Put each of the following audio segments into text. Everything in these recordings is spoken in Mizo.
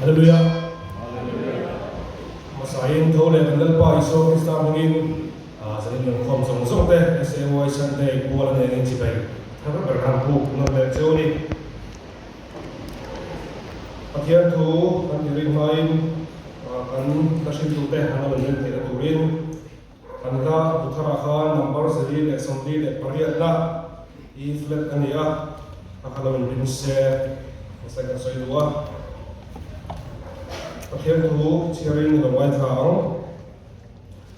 Hallelujah. Hmasain tho leh kan Lalpa Isua Krista hmingin zanin inkhawm zawng zawng te SAY Sunday pual a nengin chibai thar ber han buk nawn leh cheu a ni. Pathian thu kan ti rin hmain kan hla hriltute an lo inren theihna turin kan hla bu tharah khan number 148 na E flat a ni a, a kha lo inrin se nasa kan sawi duh a. Pathian thu chhiarin i lo ngaithla ang.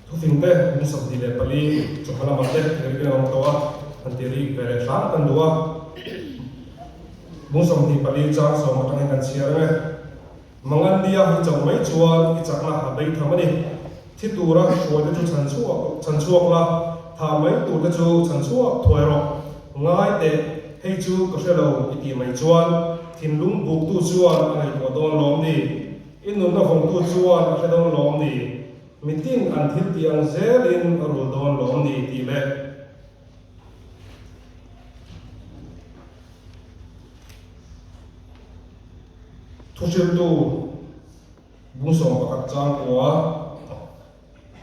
Thufingte kum 24 chawhma lamah te tirek in a awm tawh a, han tirik ve leh hram kan duh a. Bung 24 chang sawm atangin kan chhiar ang e. Mangandia hi chauh mai chuan i chakna a bei tham a ni. Thi tura hruaite chu chhan chhuak chhan chhuak la, thah mai turte chu chhan chhuak thuai rawh. Ngai teh, hei chu ka hre lo i tih mai chuan thinlung buktu chuan a ngaihtuah dawn lawm ni? I nunna vawngtu chuan a hre dawn lawm ni? Mitin an thil tih ang zelin a rul dawn lawm ni tih leh. Thuhriltu bung 11 chang kua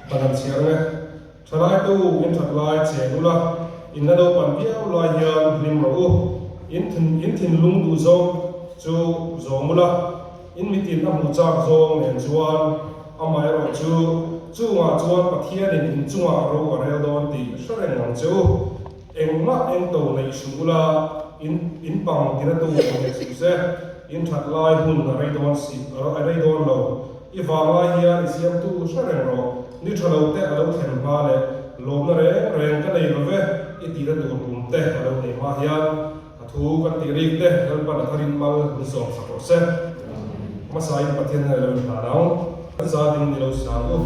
kan han chhiar nge. Thalaitu in that lai cheng ula, in la naupan viau lai hian hlim rawh u. In in thinlung duh zawng chu zawm ula, in mitin a hmuh chak zawng nen chuan amaherawh chu chungah chuan Pathianin in chungah ro a rel dawn tih hre reng ang che u. Engmah engto neih suh ula, in in pang tina tu awm leh suh se, in that lai hun a rei dawn si, a rei dawn lo. I vang lai hian i siamtu hre reng rawh, ni tha lo te a lo thlen hma leh lawmna reng reng ka nei lo ve, i tihna tur kum te a lo nei hma hian a thu kan tih rik te Lalpan a tharin mal min sawm sak rawh se. Hmasain Pathian hna i lo inhlan ang. Kan za ding ni lo sang u.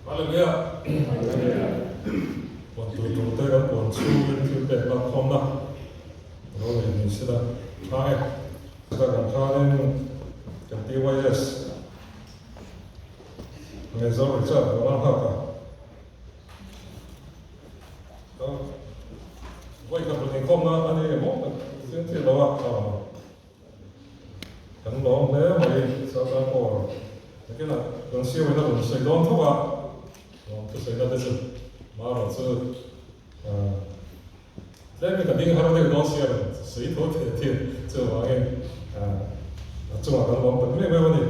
Hallelujah. Puan tur tur te kan puan chhungin thil pek lak khawmna ro nei ni sela tha e. Chutah kan khanin kan TYS Ngaihzawng Richard Vanlalnghaka ka vawi khat rawn inkhawmna a ni emaw ka chiang chiah lo a, kan lawm hle mai Sata Kaur nakinah kan siamina rawn sawi dawn tho a, lawm thusawi na te chu marawh chu. Tlem in ka ding har deuh dawn sia rawn sawi tho thei a thin chuvangin a chungah kan lawm tak meuh meuh a ni.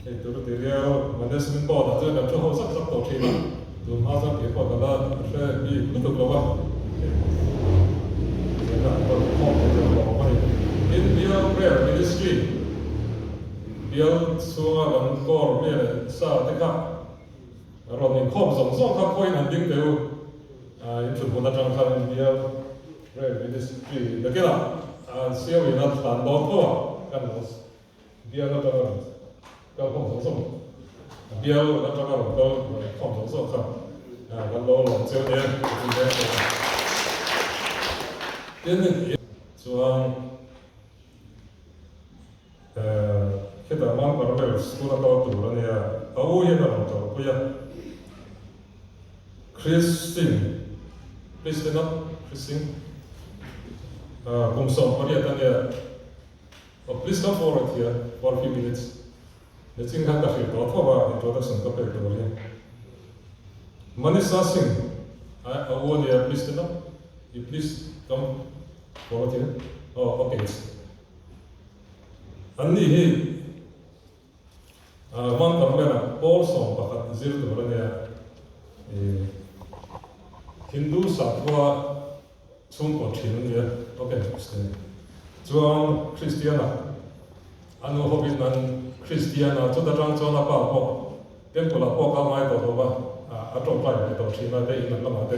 Hei tur ti riau management board ah chuan kan thu ho zak zak tawh thin a, tun hma chuan tih pawh ka la hre bik lutuk lo a, hei zirna an rawn khawm thei chuan lawm a ni. Tin, Bial Prayer Ministry bial chhunga kan core mi leh sa te kha rawn inkhawm zawng zawng kha khawiin han ding teh u. In thuthmun atang khan India Rail Ministry nakinah an siam in a thlan dawn tho a, kan lo bial atanga rawn kal khawm zawng zawng, bial atanga rawn kal khawm zawng zawng kha kan lo lawm cheu nia ti hle bawk a. Tin, chuan khitah Mount Carmel School a kal tur a nia, a u hian a rawn kalpui a. Christine, please stand up, Christine. Kum 18 a nia. Oh, please come forward here for a few minutes. Nichin khan ka hrilh tawh tho a, introduction ka pek tur hi. Manisha Singh, a u a nia, please stand up. You please come forward here. Oh, okay. An ni hi Mount Carmel-ah pawl 11 zir tur a nia. Hindu sakhua Chhungkaw thin a nia. Ok, stand. Chuan Kristiana, a nu hovin an Kristiana chuta tang chuan a pa pawh Temple ah pawh kal ngai tawh lo va, a tawngtai ve tawh thin a, te in an lamah te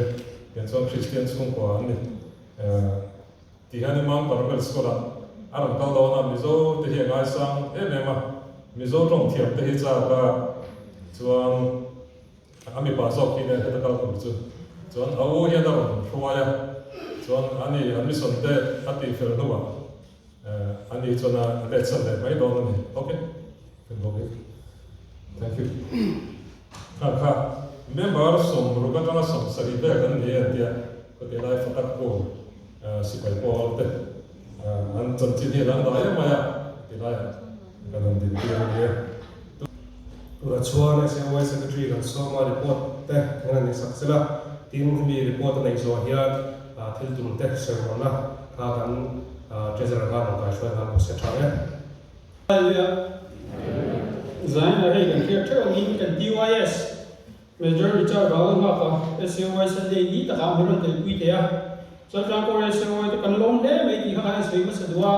tiang chuan Kristian chhungkua an ni. Ti hian in Mount Carmel School ah a rawn kal dawn a, Mizo te hi a ngaisang em em a, Mizo tawng thiam te hi chak a, chuan A mipa zawk hi nen heta kal tur chu chuan a u hian a rawn hruai a, chuan ani an mission te a tih fel hnuah ani chuan a let san leh mai dawn a ni. Ok, kan go bik. Thank you. Kha kha member 60 atanga 70 vel an ni e an tia, khawti lai Fatak Pool sipai pawl te an chanchin hi a dang dai em mai a, ti laiah kan han din tir a ni e. Tunah chuan SAY Secretary kan sawm a, report te kan han neihsak zel a, tin hemi report a neih zawh hian thil tum te sermawna kha kan Treasurer khan rawn kaihruai nghal bawk se tha e. Hallelujah. Zain a hei kan hriat theuh angin kan TYS Major Richard Rao nghak a SAY Sunday ni takah min rawn telpui thei a. Chaltlang Kawr SAY te kan lawm hle mai tih kha kan sawi hmasa duh a.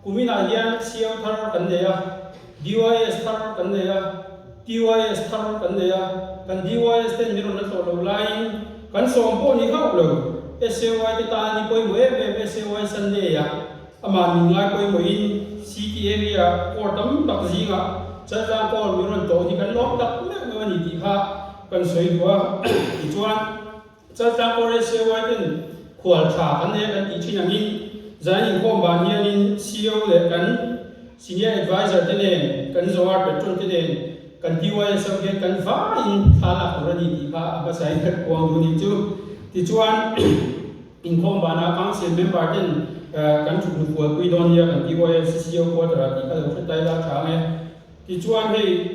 Kuminah hian CO thar kan nei a, DYS thar kan nei a, TYS thar kan nei a, kan DYS ten min rawn la tlawh loh laiin kan sawm pawh ni hauh lo. SAY te tan ni pawimawh em em SAY Sunday ah amah min ngai pawimawhin city area court tam tak zingah Chaltlang Court min rawn tlawh hi kan lawm tak meuh meuh a ni tih kha kan sawi duh a. Tichuan. Chaltlang Kawr SAY ten khual tha kan nei a kan tih thin angin zan inkhawm ban hianin CEO leh kan Senior Advisor te nen kan Zoar Patron te nen kan TYSO hian kan vaiin thla lak tur a ni tih kha a hmasain kan puang duh a nih chu. Tichuan inkhawm banah Council member ten kan thut hnufualpui dawn nia kan TYS CEO quarter ah tih kha lo hre tai la tha ang e. Tichuan hei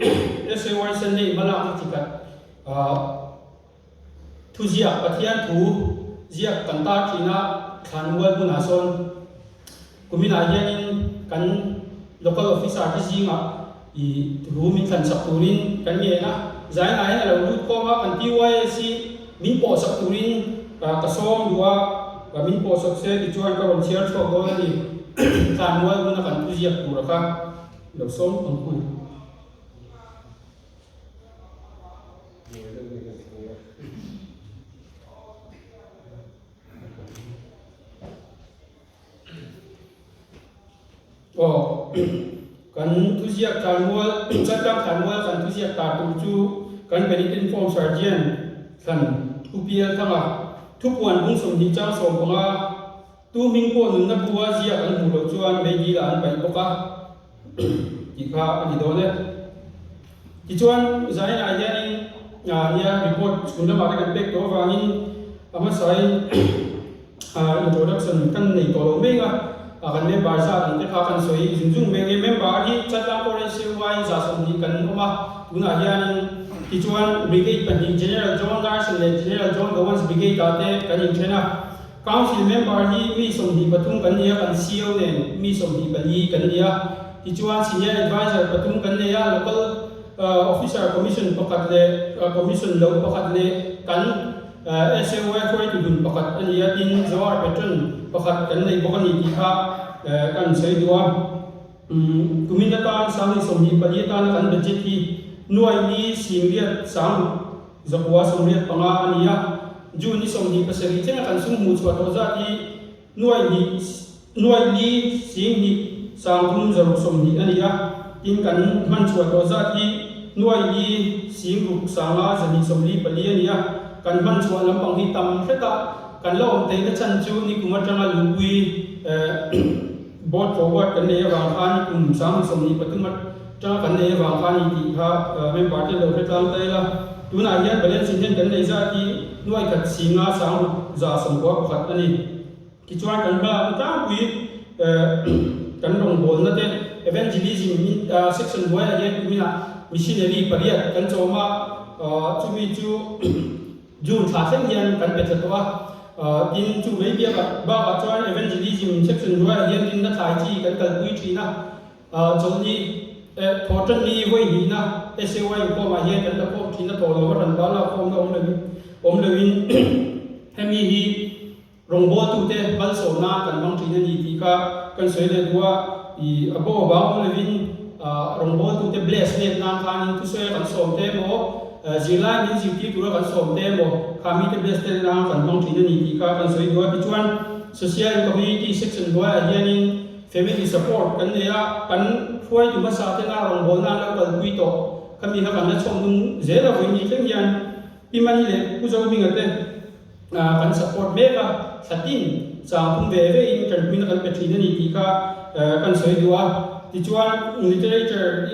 SAY Sunday hmalakna chi khat Thuziak, Pathian thu ziak kan tar thin a, thlanmual hmunah sawn kuminah hianin kan local officer te zingah i thu min thlansak turin kan ngen a, zainah hian a lo lut khawm a, kan TYS hi min pawhsak turin ka sawm duh a, min pawhsak se tichuan ka rawn chhiar chhuak dawn a ni, thlanmual hmuna kan thuziak tura kha lo sawm ang hu. Aw, kan thuziak thlanmual, Chaltlang thlanmual kan thuziak ta tur chu kan Penitent Form Sergeant thlan UPL thanga thupuan bung 20 chang 15 tu hming pawh nunna bua ziak an hmuh loh chuan meidil ah an paih bawk a. tih kha a ni dawn e. Tichuan, Zainah hianin nia report chhun lamah te kan pek tawh avangin a hmasain introduction kan nei tawh lo meng a, kan member zat ang te kha kan sawi zung zung meng e. Member hi Chatlang Kawr SUI 20 kan awm a, tunah hianin tichuan Brigade pahnih General John Larson leh General John Gowans Brigade ah te kan inthen a. Council member hi mi 23 kan ni a, kan CEO nen mi 24 kan ni a. Tichuan Senior Adviser pathum kan nei a, Local Officer Commission pakhat leh Commission lo pakhat leh kan SAY hruaitu dun pakhat a ni a, tin Zoar Patron pakhat kan nei bawk a ni tih kha kan sawi duh a. Kumin atan 2024 atana kan budget hi nuai li singriat sang 985 a ni a, June ni 27 thlenga kan sum hmuh chhuah tawh zat hi nuai hnih nuai li sing hnih sang thum zaruk 20 a ni a, tin kan hman chhuah tawh zat hi nuai li sing ruk sanga 244 a ni a, kan hman chhuah lampang hi tam hret a, kan la awm theihna chhan chu nikum atanga luhpui board forward kan nei avang khan nikum 2023 atanga kan nei avang khan i tih kha member te lo hre tlang ta ila. Tunah hian balance in hian kan nei zat hi nuai khat singa sang ruk 91 a ni. Tichuan kan hma ang tlangpui kan rawngbawlna te. Evangelism section hnuaiah hian kuminah missionary pariat kan chawm a, chumi chu June thla thleng hian kan pe thla tawh a. Tin, chu mai biakah bakah chuan Evangelism section hnuaiah hian rinna thlai chi kan kalpui thin a. Chawlhni Thawhtanni vawi hnihna SAY inkhawmah hian kan la khawm thin a, tawh lo a hran bal a khawmna awm loin awm loin hemi hi Rawngbawltute malsawmna kan hmang thin a ni tih kha kan sawi leh duh a, i a bo vang awm lovin rawngbawltute bless let nan khanin thusawi a kan sawm te emaw, zirlai min zirtir tura kan sawm te emaw kha mite bless let nan kan hmang thin a ni tih kha kan sawi duh a. Tichuan Social and Community section hnuaiah hianin Family Support kan nei a, kan hruaitu hmasa tena rawngbawlna an lo kalpui tawh khami kha kan la chhawm dun zel a vawiin ni thleng hian Pi Mani leh Pu Zohminga te kan support mek a, thlatin chang phung ve ve in tanpuina kan pe thin a ni tih kha kan sawi duh a. Tichuan literature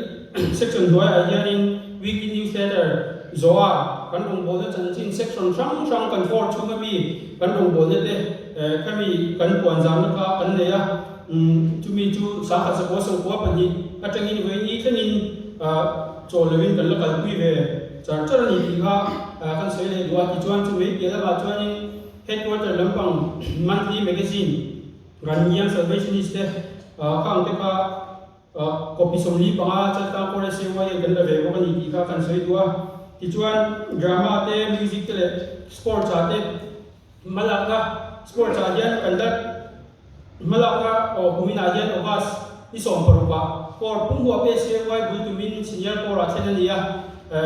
section hnuaiah hianin weekly newsletter zawha kan rawngbawlna chanchin section hrang hrang kan form chhunga mi kan rawngbawlna te khami kan puan zamna kha kan nei a, chumi chu sangkhat sakua sawmkua pahnih atangin vawiin thlengin chaw loin kan la kalpui ve. Char char a ni tih kha kan sawi leh duh a, tichuan chu mai piah lamah chuanin Headquarter lampang monthly magazine Ghangiang Salvationist te kha ang te kha copy 45 Chaltlang Kore CYL kan la ve bawk a ni tih kha kan sawi duh a, tichuan drama te, music te leh sports ah te hmalakna sports ah hian kan la hmalakna aw kuminah hian August ni 16 ah Corps pumhua PCY bul tumin Senior Corps ah thlen a ni a,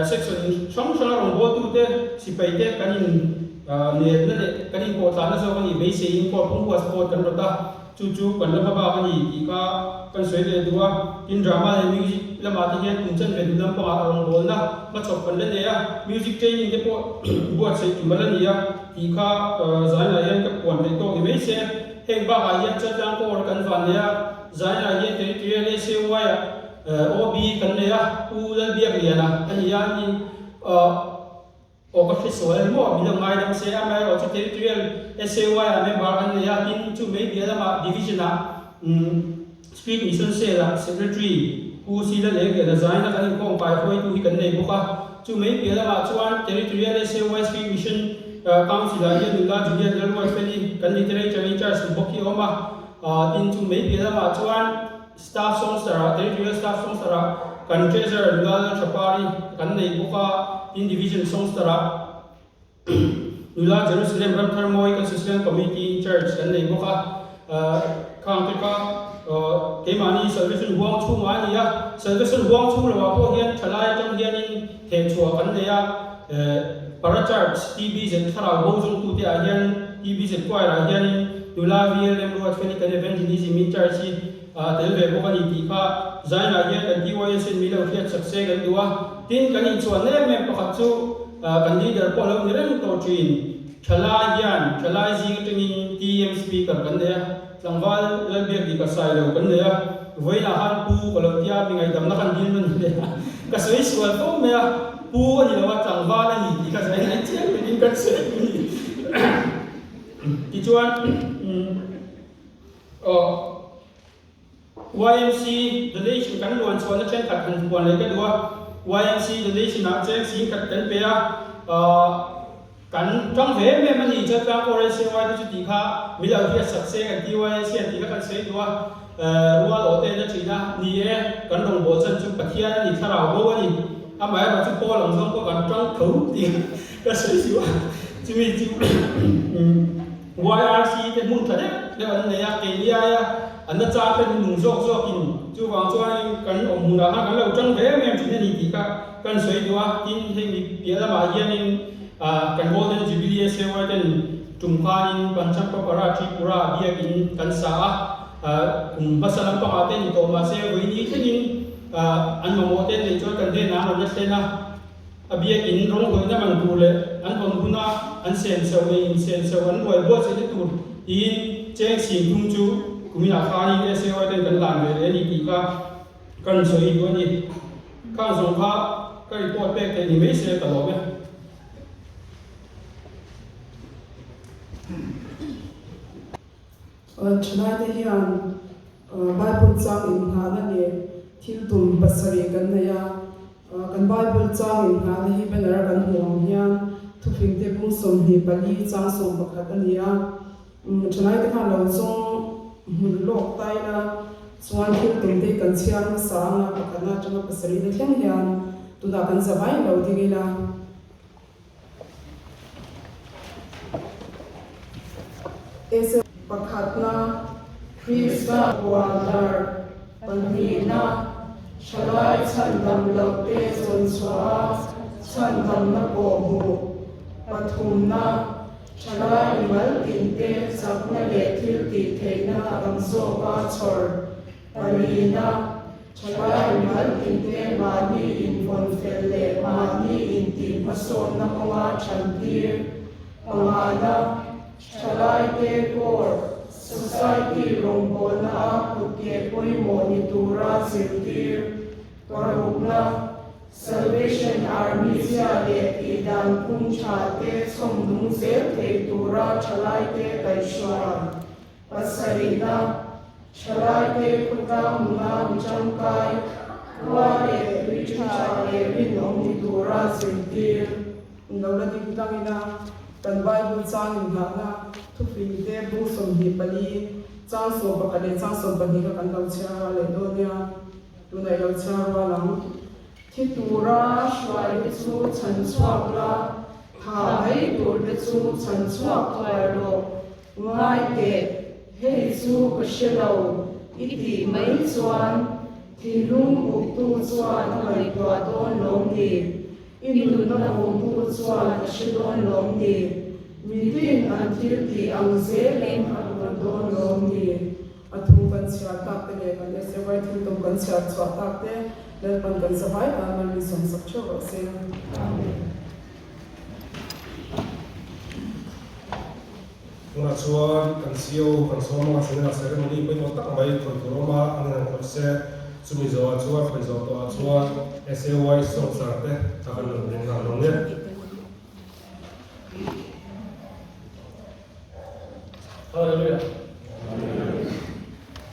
section hrang hranga rawngbawltute sipai te kan in nelna leh kan inpawhtlanna zawk a nih beiseiin Corps pumhua sport kan rawt a. Chu chu kan la hma bak a ni tih kha kan sawi leh duh a, tin drama leh music lamah te hian kum chanve duh lampangah rawngbawlna hmachhawp kan la nei a, music training te pawh buatsaih tum a la ni a tih kha zainah hian ka puan theih tawk ni mai se. Heng bakah hian Chaltlang Corps kan van nei a, zainah hian Territorial SAY ah OB kan nei a, Pu Lalbiakliana a ni a, ni. Aw ka hre sual a ni maw? Min lo ngaidam se, amaherawh chu Territorial SAY ah member an nei a, tin chu mai bia lamah Division ah Street Mission Cell ah Secretary Pu Sila leh Liana Zaina kan inkhawm kai hruaitu hi kan nei bawk a, chu mai bia lamah chuan Territorial SAY Street Mission Council ah hian nula Juliet Lalruatfeli kan Literature in charge ni bawk hi a awm a, tin chu mai bia lamah chuan Staff Songster ah Territorial Staff Songster ah kan Treasurer nula Lalthapari kan nei bawk a, tin Division Songster ah nula Jerusalem Ramtharmawi kan Social Committee in Charge kan nei bawk a, khang te kha keimahni Salvation huang chhungah a ni a, Salvation huang chhung lohah pawh hian thalai atang hianin thehchhuah kan nei a, Para Church TBZ thlarau bo zawngtute ah hian TBZ Choir ah hianin nula VLM Ruatfeli kan Evangelism in Charge hi a tel ve bawk a ni tih kha Zainah hian kan TYSN min lo hriat sak se kan duh a, tin kan inchhuah na em em pakhat chu kan leader pawh a lo ni reng tawh thin. Thalai hian thalai zing atangin TM Speaker kan nei a, tlangval Lalbiakdika Sailo kan nei a, vawiinah khan Pu ka lo tia mi ngaihdamna kan dil nawn hle a, ka sawi sual fo mai a, Pu a ni lo a, tlangval a ni tih kha Zainah in chiang takin kan sawi a ni. Tichuan Aw, YMC donation kan luan chhuahna thenkhat han puan leh ka duh a, YMC donation ah cheng sing khat kan pe a, kan tang ve em em a ni, Chaltlang RSAY te chu tih kha mi lo hriat sak se kan TYSC an tih kha kan sawi duh a, rual aw te na thin a, ni e, kan rawngbâwl chan chu Pathian a ni, thlarau bo a ni, amaherawh chu Paul ang zawng pawh kan tang tho tih ka sawi duh a, chumi chu YRC te hmun tha deuh deuh an nei a, keini aia an la char te nung zawk zawkin chuvang chuanin kan awm hmunah khan kan lo tang ve em em thin a ni tih kha kan sawi duh a, tin hei mi piah lamah hianin kan Golden Jubilee SAY ten tum khanin Panchampapara Tripura biakin kan sa a, kum hmasa lampangah te ni tawh mahse vawiini thlengin an mamawh te neih chuan kan hnenah an rawn la thlen a. A biakin rawnghawihna man tur leh an hawn huna an senso leh insenso an buai buatsaihna tur tiin cheng sin tum chu kuminah khanin SAY ten kan lan ve leh a ni tih kha kan sawi duh a ni. Khang zawng kha ka report pek theih ni mai se ka lawm e. Thalaite hian. Bible chang inngahna leh thil tum pasarih kan nei a. Kan Bible chang inngahna hi banner a kan hmuh ang hian thufingte bung 24 chang 11 a ni a. Thalaite khan lo zawng hmun lawk ta ila chuan thil tumte hi kan chhiar hmasa ang a, pakhatna atanga pasarihna thleng hian tunah kan za vai lo ding ila. Ese. Pakhatna, Krista puan darh. Pahnihna, Thalai chhandam lohte zawn chhuah a, chhandamna pawh hmuh. Pathumna, Thalai mimal tinte chakna leh thil tih theihna tam zawka chhawr. Palina, Thalai mimal tinte mahni invawn fel leh mahni intih hmasawnna kawnga thantir. Pangana, Thalaite Corps, Society rawngbawlna a kutke pawimawh ni tura zirtir. Parukna, Salvation Army zia leh tihdan phung tha te chhawm nung zel thei tura thalaite kaihhruai. Pasarihna, Thalaite khawtlang nuna mi tangkai, khua leh tui tha leh rinawm ni tura zirtir. Lo la ding tlang ila, kan Bible chang inngahna thufingte bung 24, chang 11 leh chang 12 kha kan lo chhiar rual leh dawn nia, tunah i lo chhiar rual ang. Thi tura hruaite chu chhan chhuak la, tha mai turte chu chhan chhuak thuai rawh. Ngai teh, hei chu ka hre lo, i tih mai chuan thinlung uktu chuan a ngaihtuah dawn lawm ni? I nunna awmtu chuan a hre dawn lawm ni? Mitin an thil tih ang zelin a rawn dawn lawm ni? A thu kan chhiar tak te leh kan SAY thil tum kan chhiar chhuah tak te Lalpan kan zavai tan mal min sawmsak theuh rawh se. Amen. Tunah chuan kan CEO kan sawm anga seminar ceremony pawimawh tak mai khawih tur awm a, an inhan khawih se. Chumi zawhah chuan khawih zawh tawhah chuan SAY sawmsar te a kan rawn ring nghal dawn nia. Hallelujah.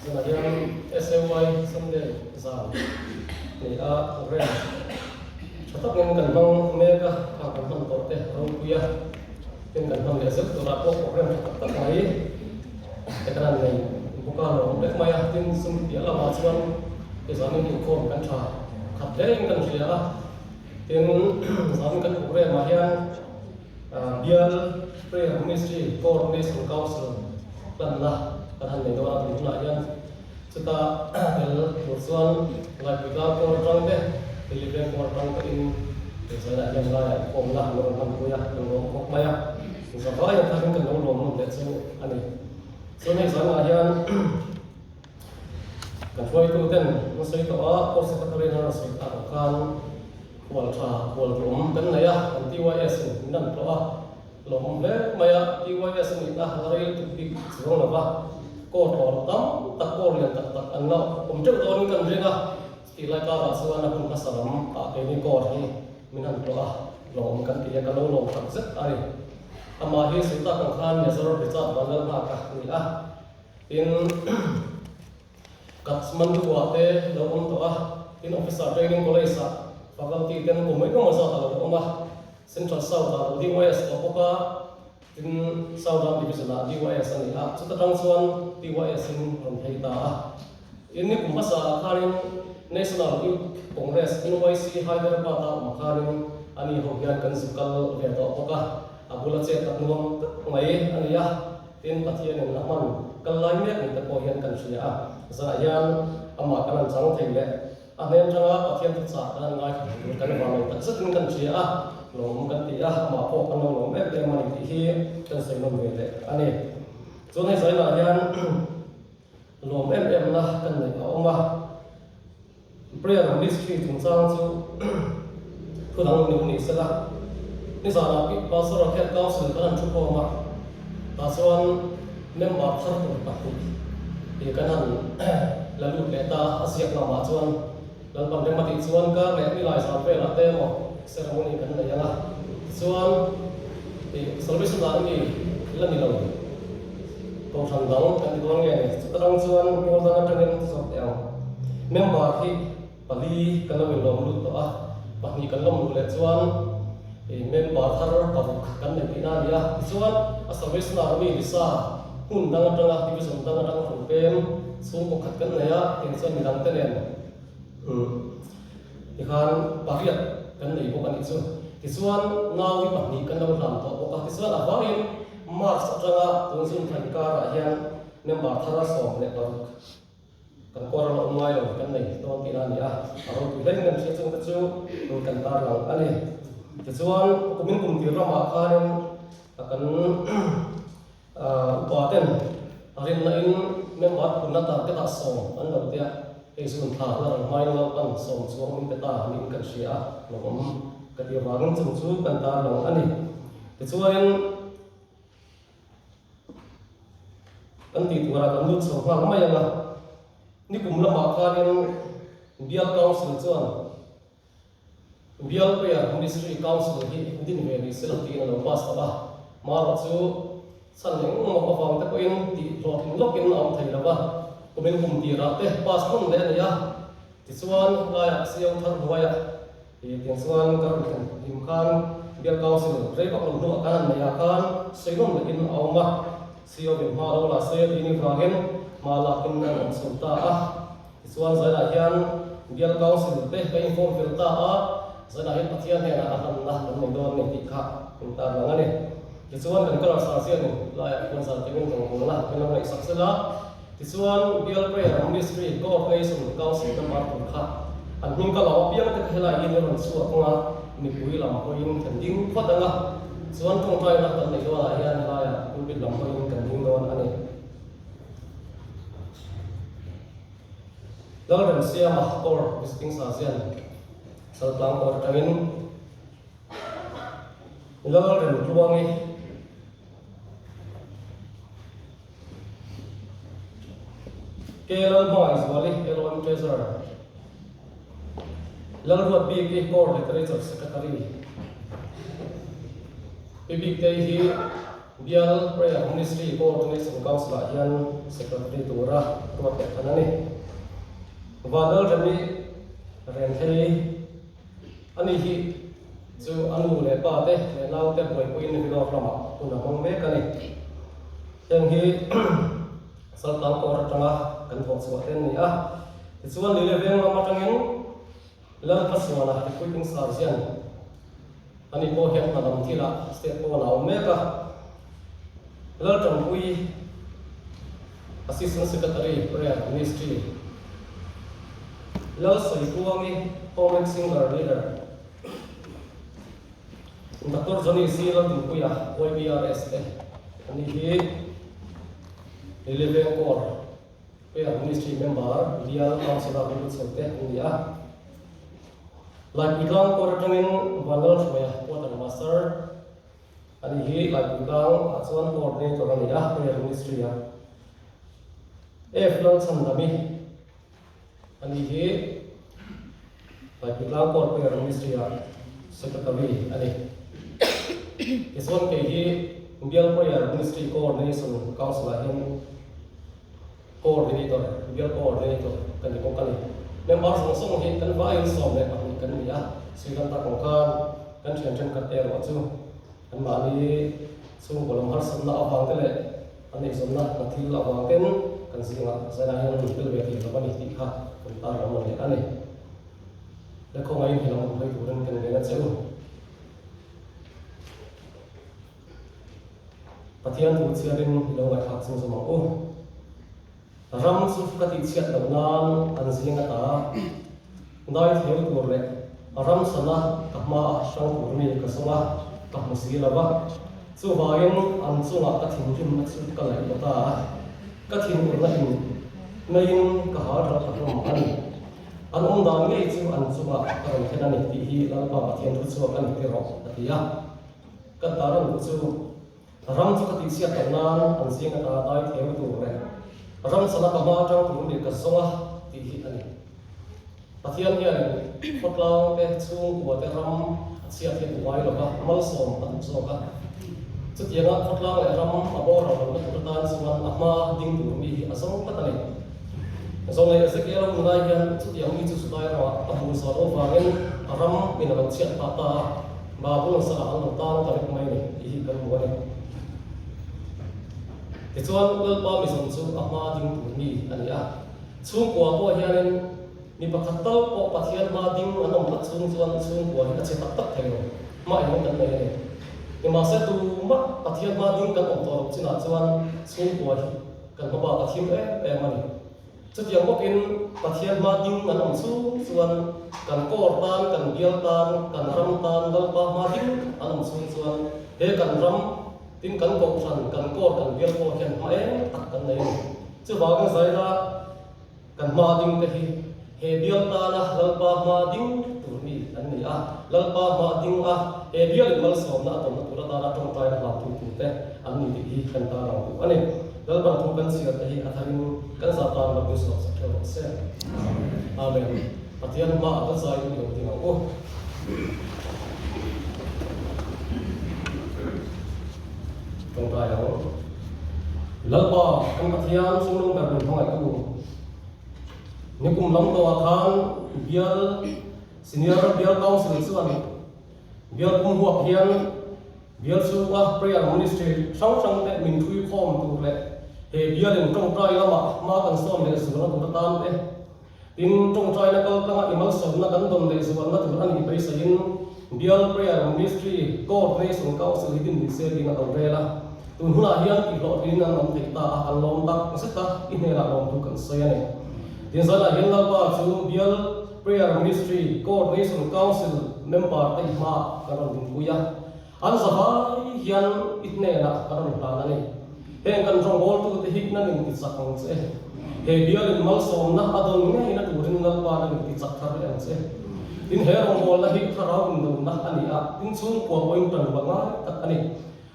Zanah hian SAY Sunday zan ni a program tha takin kan hmang mek a, kha kan hman tawh te ropui a, tin kan hman leh zeuh turah pawh program tha tak tak mai te kan han nei bawk a, lawm vek mai a, tin sum piah lamah chuan ti zanin inkhawm kan tha khat hle in kan hria a, tin zanin kan program ah hian Bial Prayer Ministry Coordination Council hlanna kan han nei dawn a tun hunah hian chuta tel tur chuan Laipuitlang Corps atang te, Delhi Corps atang pawhin Zainah hian laiah inkhawmna an rawn hmanpui a, kan lawm khawp mai a, zavai ang thakin kan lo lawm nawn leh chu a ni. Chuan hei zainah hian kan hruaitu ten an sawi tawh a, Corps Secretary in a rawn sawi tak ang khan, Khual tha, khual duhawm kan nei a, kan TYS in min an tlawh a, lawmawm hle mai a, TYS a nihna la rei lutuk bik chuang lo va, court hlawr tam tak, court lian tak tak an la awm teuh dawnin kan ring a, chutih lai karah chuan a hun hmasa lam ah keini court hi min han tlawh a, lawmawm kan ti a, ka lo lawm tak zet a ni. Amah hi sawi tak ang khan Major Richard Vanlalnghaka a ni a, tin. Kathmandu ah te lo awm tawh a, tin Officer Training College ah faculty ten kum engemaw zat a lo awm a, Central South ah lo DYS tawh bawk a, tin Southern Division ah DYS a ni a, chuta tang chuan DYS in rawn phei ta a. Tin ni kum hmasa ah khanin National Youth Congress, NYC, Hyderabad ah awm khanin ani ho hian kan zu kal ve tawh bawk a, a bula chet tak nuam tak mai a ni a. Tin, Pathianin a hman kal lai mek ni te pawh hian kan hria a, zah hian amah kan han chang thei leh a hnen tanga Pathian thuchah kan han ngaithla thei tur kan vang lo tak zetin kan hria a, lawm kan ti a, amah pawh kan lo lawm em em a ni tih hi kan sawi nawn ve leh a ni. Chuan hei zainah hian lawm em em na kan neih a awm a, Prayer Ministry chungchang chu thu dang ni ni sela, nizanah pi Pastor khian Council kan han thu khawm a, tah chuan member thar tur pahnih ih kan han la lut leh ta a, a ziak lamah chuan Lalpan rem a tih chuan kar leh nilai zan velah te emaw ceremony kan nei ang a, tichuan ih Salvation Army la ni lo. Kohhran dang kan ti dawn nge ni? Chuta tang chuan pawl dang atangin zawk teh ang. Member hi pali kan lo inlawm lut tawh a, pahnih kan lawm luh leh chuan member thar paruk kan nei tihna a ni a. Tichuan a Salvation Army Lisa hmun dang atanga division dang atanga rawn pem chhungkaw khat kan nei a, tiang chuan midang te nen tikhan pariat kan nei bawk a nih chu. Tichuan nau hi pahnih kan lo hlan tawh bawk a, tichuan a vangin March atanga tun zun thlan karah hian member thar 16 kan kawr a la awm ngai lo kan nei dawn tihna a ni a, a ropui hle in kan hria chung te chu kan tarlang a ni. Tichuan kumin kum tir ramah khanin kan upa ten rinna in member punna target ah sawm an lo tia, hei zun thla hla rang hmain Lalpan sawm chuang min pe ta niin kan hria a, lawmawm ka ti avangin chung chu kan tarlang a ni. Tichuanin. Kan tih turah kan lut chho nghal mai ang a, nikum lamah khanin Bial Council chuan Bial Prayer Ministry Council hi din ve ni se lo tiin a lo pass tawh a, marawh chu chhan eng emaw avang te pawhin tih hlawhtling lawkin a awm thei lo va, kumin kum tirah te pass hmun leh a ni a, tichuan laiah siam thar hnuaiah Tiang chuan ka rawn thlen hlim khan Biak Council rei vak lo hnuah khan an neihah khan sawihnawm takin a awm a, CEO in hma lo la se tih ni vangin hma lakin an awm chho ta a. Tichuan zailah hian Biak Council te ka inform fel ta a, zailah hian Pathian hnenah a hlanna kan nei dawn a ni tih kha min tarlang a ni. Tichuan kan colour sar zianin laiah khuan zar tengin rawngbawlna kan lo ngaihsak sela. Tichuan, Bial Prayer Ministry Coordination Council member tur kha an hming ka lo apiang te kha helai hian i rawn chhuak ang a, mipui lam pawhin kan ding phawt ang a, chuan tawngtaina kan neih dawnah hian helaiah pulpit lam pawhin kan ding dawn a ni. Lalremsiama Corps Visiting Surgeon, Saltlang Corps atangin Lalremtluangi, K Lalhmangaih Zuali, LOM Treasurer, Lalruat Bik hi Core Literature Secretary, Pi Biktei hi Bial Prayer Ministry Coordination Council ah hian Secretary tura ruat leh than a ni. Vanlalremi Renthei. Ani hi chu a nu leh pa te leh nau te buaipuiin Vlog lamah hun a hmang mek a ni. Heng hi Saltang kawr atanga kan thawh chhuah te an ni a. Tichuan Lile veng lam atangin Lalhmasuana Equipping Surgeon ani pawh hian hna lam thilah state pawn a awm mek a. Laltanpui Assistant Secretary Prayer Ministry, Lalsawipuangi Home Singer Leader, Doctor Johnny C. Laltinpuia YBRS te an ni hi Liliveng Corps Prayer Ministry member Bial Councillor Rinput Chho te an ni a. Laipuitlang Corps atangin Vanlalhruaia Quarter Master, Ani hi Laipuitlang ah chuan coordinator a ni a, Prayer Ministry ah. F Lalchhandami ani hi Laipuitlang Court Prayer Ministry ah Secretary a ni. Tichuan kei hi Bial Prayer Ministry Coordination Council ah hian Coordinator, Bial Coordinator ka ni bawk a ni. Member zawng zawng hi kan vaiin 12 kan ni a, Sri Lanka kawng khan kan thian thenkhat erawh chu anmahni chhungkaw lam harsatna avang te leh an eizawnna hna thil avang ten kan zingah zainah hian an tel ve thei lo a ni tih kha kan tarlang nawn leh a ni. Le khawngaihin he lam awm phei turin kan ngen a che u. Pathian thu chhiarin i lo ngaihthlak chung zawm ang u. Ram chu ka tihchhiat loh nan an zing ata dai theu tur leh ram sana ka hmaah hrang tur mi ka zawng a, ka hmu si lo va. Chuvangin an chungah ka thinrimna chu ka laih lo ta a, ka thinurna in meiin ka hal ral ta hlawm a ni. An awm dan ngei chu an chungah ka rawn thlen a ni tih hi Lalpa Pathian thu chhuak a ni ti rawh, a ti a. Ka tar ang chu ram chu ka tihchhiat loh nan an zing ata dai theu tur leh ram chana ka hma atang tur mi ka zawng a tih hi a ni. Pathian hianin khawtlang te chhungkua te ram a chhiat hi a duh ngai lo va, malsawm a duh zawk a. Chutianga khawtlang leh ram a boral lohna tur atan chuan a hma ding tur mi hi a zawng tlat a ni. Zawng leh Ezekiel a hun lai hian chutiang mi chu Judai ramah a hmuh zawh loh vangin a ram in a lo chhiat phah ta a, Babylon salah an lo tang ta vek mai a ni tih hi kan hmu a ni. Tichuan Lalpa mizawn chu a hma ding tur mi a ni a, chhungkua pawh hianin mi pakhat tal pawh Pathian hma ding an awm tlat chhung chuan chhungkua hi a chhe tak tak thei lo, hma eng kan nei a ni. Nimahse tumah Pathian hma ding kan awm tawh loh chinah chuan chhungkua hi Kan hmabak a thim em em a ni. Chutiang bawkin Pathian hma ding an awm chung chuan kan kawr tan, kan bial tan, kan ram tan Lalpa hma ding an awm chung chuan he kan ram, tin kan kohhran, kan kawr, kan bial pawh hian hma eng tak kan nei a ni. Chuvangin zaina kan hma ding te hi he bial tana Lalpa hma ding tur mi an ni a, Lalpa hma ding a he bial in malsawmna a tawnna tur atana tawngtaina hlautu turte an ni tih hi kan tarlang duh a ni. Lalpan thu kan chhiar te hi a tharin kan zah tan lo in sawm sak theuh rawh se. Amen. Pathian hmaah kan zai in lo ding ang u. Tawngtai ang. Lalpa kan Pathian chungnung ber min hmangaihtu Nikum lam tawhah khan bial Senior Bial Council chuan bial pum huap hian bial chhunga prayer ministry hrang hrang te min thui khawm tur leh he bialin tawngtai lamah hma kan sawn leh zualna tur atan te tin tawngtaina kal tlanga i malsawmna kan dawn leh zualna tur a nih beiseiin bial prayer ministry coordination council hi din ni se tiin a lo rel a. Tun hunah hian tihhlawhtlin an awm thei ta a, kan lawm tak zet a, i hnenah lawmtu kan sawi a ni. Tinzanah hian Lalpa chu Bial Prayer Ministry Coordination Council member te i hmaah kan rawn dinpui a, an zavai hian i hnenah kan rawn hlan a ni. Heng kan rawngbawltute hi nan intichak ang che. He bialin malsawmna a dawn ngeina turin Lalpa nan intichak thar leh ang che. Tin, he rawngbawlna hi thlarau indona a ni a, tin chhungkua pawhin tanrual ngai tak a ni.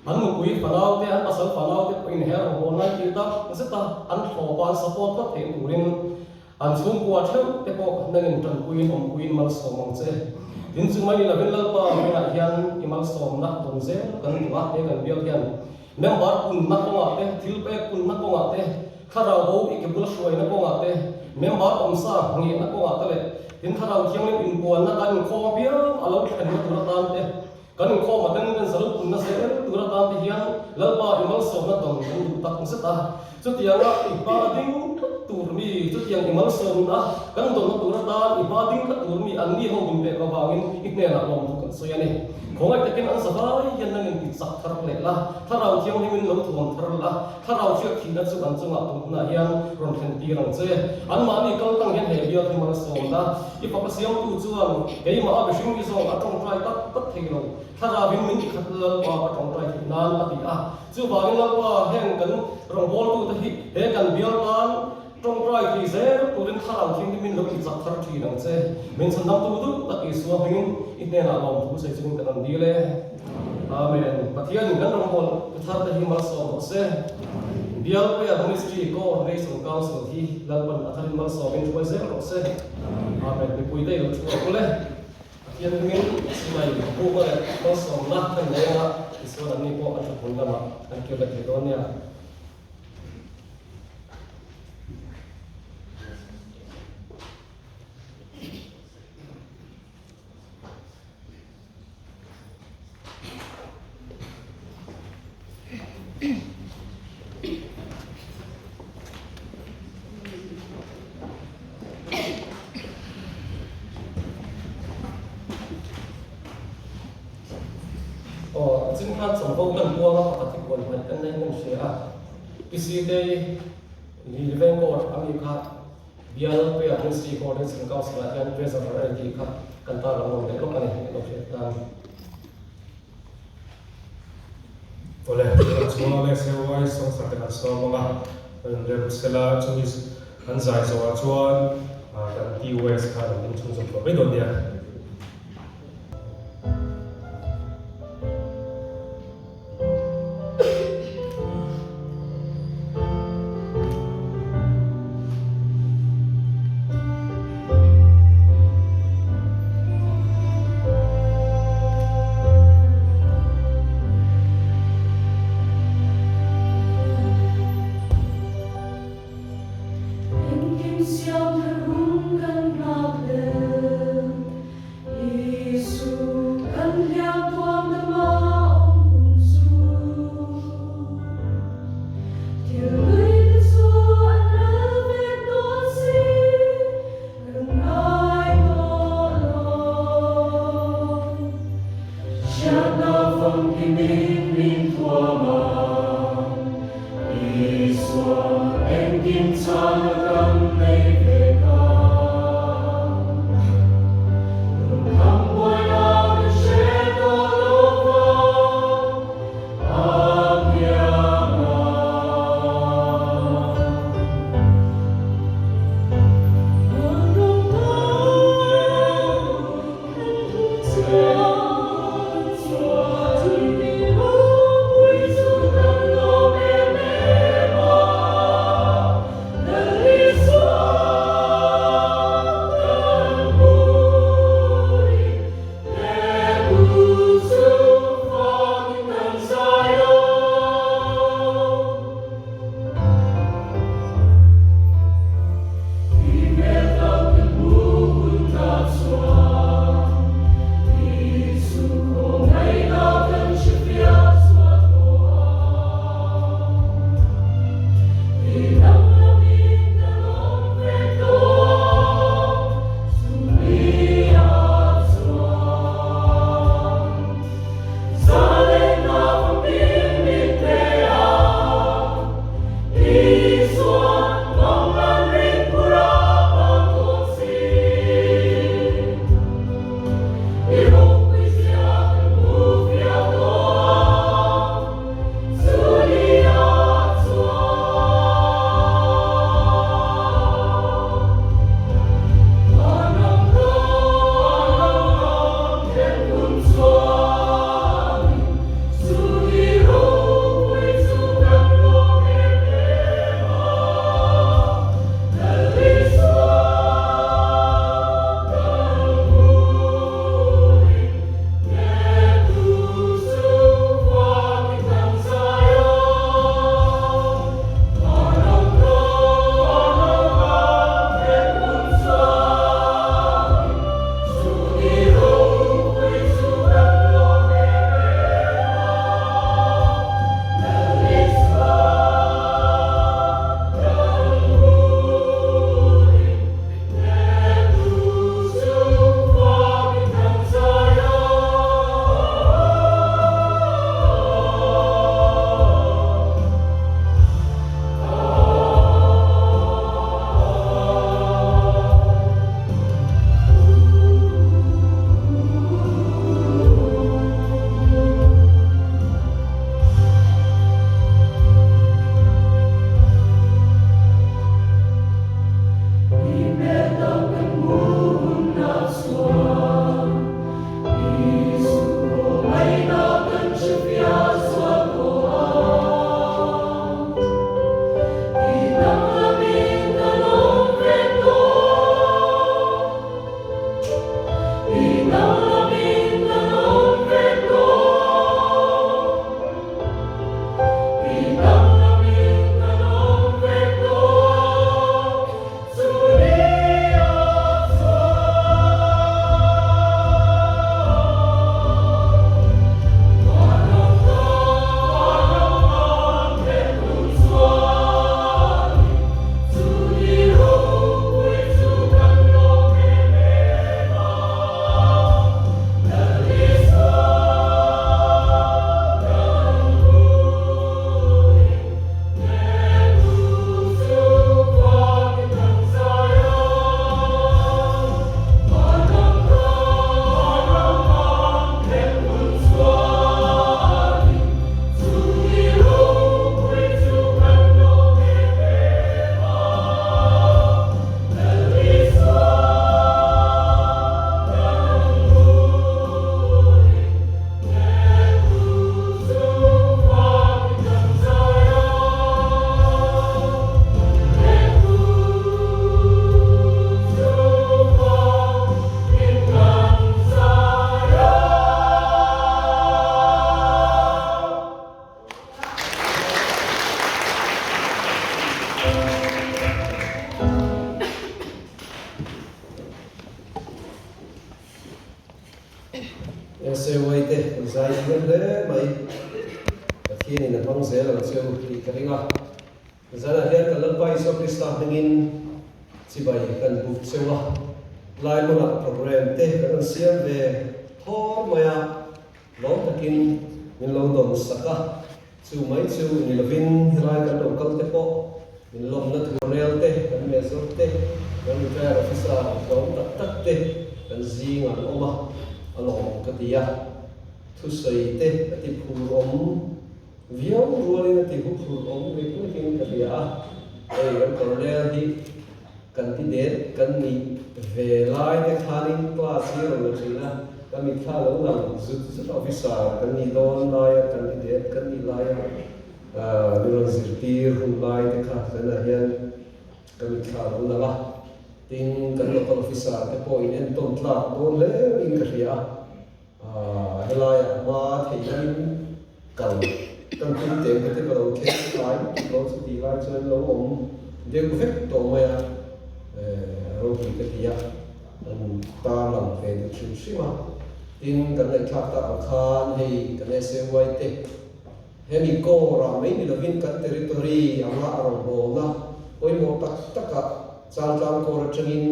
An nupui fanaute, an pasal fanaute pawhin he rawngbawlna hi tih tak zeta an thlawp a, an support tlat theih turin an chhungkua theuh te pawh nangin tanpuiin awmpuiin malsawm ang che. Tin chu mai lovin Lalpa hnenah hian i malsawmna dawn zel kan duh a, he kan biak hian member punna kawngah te, thil pek punna kawngah te, thlarau bo i ke bula hruaina kawngah te, member awmsa nghehna kawngah te leh tin thlarau thianghlim inpuanna kan inkhawm apiang a lo thlenna tur atan te, Kan inkhawm a ten kan zalo punna zel tur atan te hian Lalpa i malsawmna dawn kan duh tak zet a. Chutianga i hma a ding tlat tur mi, chutiang i malsawmna kan dawnna tur atan i hma ding tlat tur mi an ni ho min pek avangin i hnenah lawmthu kan sawi a ni. Khawngaih takin an zavai hian nang in ti chak thar leh la, Thlarau Thianghlimin lo thuam thar la, Thlarau hriat thihna chu an chungah tun hunah hian rawn thlen tir ang che. Anmahni kal tang hian he bial hi malsawm la, i fapa siamtu chuan keimah a mihring hi zawng a tawngtai tak tak thei lo. Thlarauin min ti khat Lalpa ka tawngtai theih nan a ti a. Chuvangin Lalpa heng kan rawngbawltute hi he kan bial tan tawngtai thei zel turin Thlarau Thianghlimin lo ti chak thar thin ang che. Min chhandamtu duh tak Isua hmingin i hnenah lawmthu sawi chungin kan rawn dil e. Amen. Pathianin kan rawngbawltu tharte hi malsawm rawh se. Bial Prayer Ministry Coordination Council hi Lalpan a tharin malsawmin hruai zel rawh se. Amen. Mipui te i lo thu ang ule. Pathian hmingin silai buk a leh malsawmna kan nei anga tichuan anni pawh an thahmun lamah an kir leh thei dawn nia. Aw, chin khan chawlhbo kan buang a, pakhat hi puan hmaih kan nei kan hria a. PC te Liliveng Court a mi kha Bial Prayer Ministry Coordination Council ah hian Treasurer a ni tih kha kan tarlang nawm leh lawk a ni, kan lo hriat tan. Awle, tunah chuan Alex Heruai sawngthar te kan sawm ang a, kan rem sela chumi an zai zawhah chuan kan TUS khan an inchhunzawm tawh mai dawn nia. cheu tih ka ring a. Zanah hian kan Lalpa Isua Krista hmingin chibai kan buk cheu a, lai hmunah program te kan rawn siam ve thawr mai a, lawm takin min lo dawn sak a, chu mai chu ni lovin helai kan lo kal te pawh min lawmna thu rel te, kan mezawr te, kan retire officer tlawm tak tak te kan zingah an awm a, a lawm ka ti a, thusawi te a ti phur awm. Viau rualin a ti huphurh awm lek lekin ka hria a, hei kan Colonel hi kan ti det kan nih ve lai te khanin class hi a rawn la thin a, ka mitthla lo lang zut zut officer kan nih dawn laia kan ti det kan nih laia mi rawn zirtir hun lai te kha tunah hian ka mitthla lo lang a, tin kan local officer te pawh in entawn tlak dawn hle in ka hria a. Helaiah hma theih langin kal kan tum teng te te ka lo thleng tlai lutuk lo chu tih lai chuan lo awm deuh vek tawh mai a, ropui ka ti a, an tarlang ve duh hrim hrim a. Tin, kan ngaihthlak tak ang khan hei kan SAY te hemi core-ah mai ni lovin kan territory anga a rawngbawlna pawimawh tak takah Chaltlang core atangin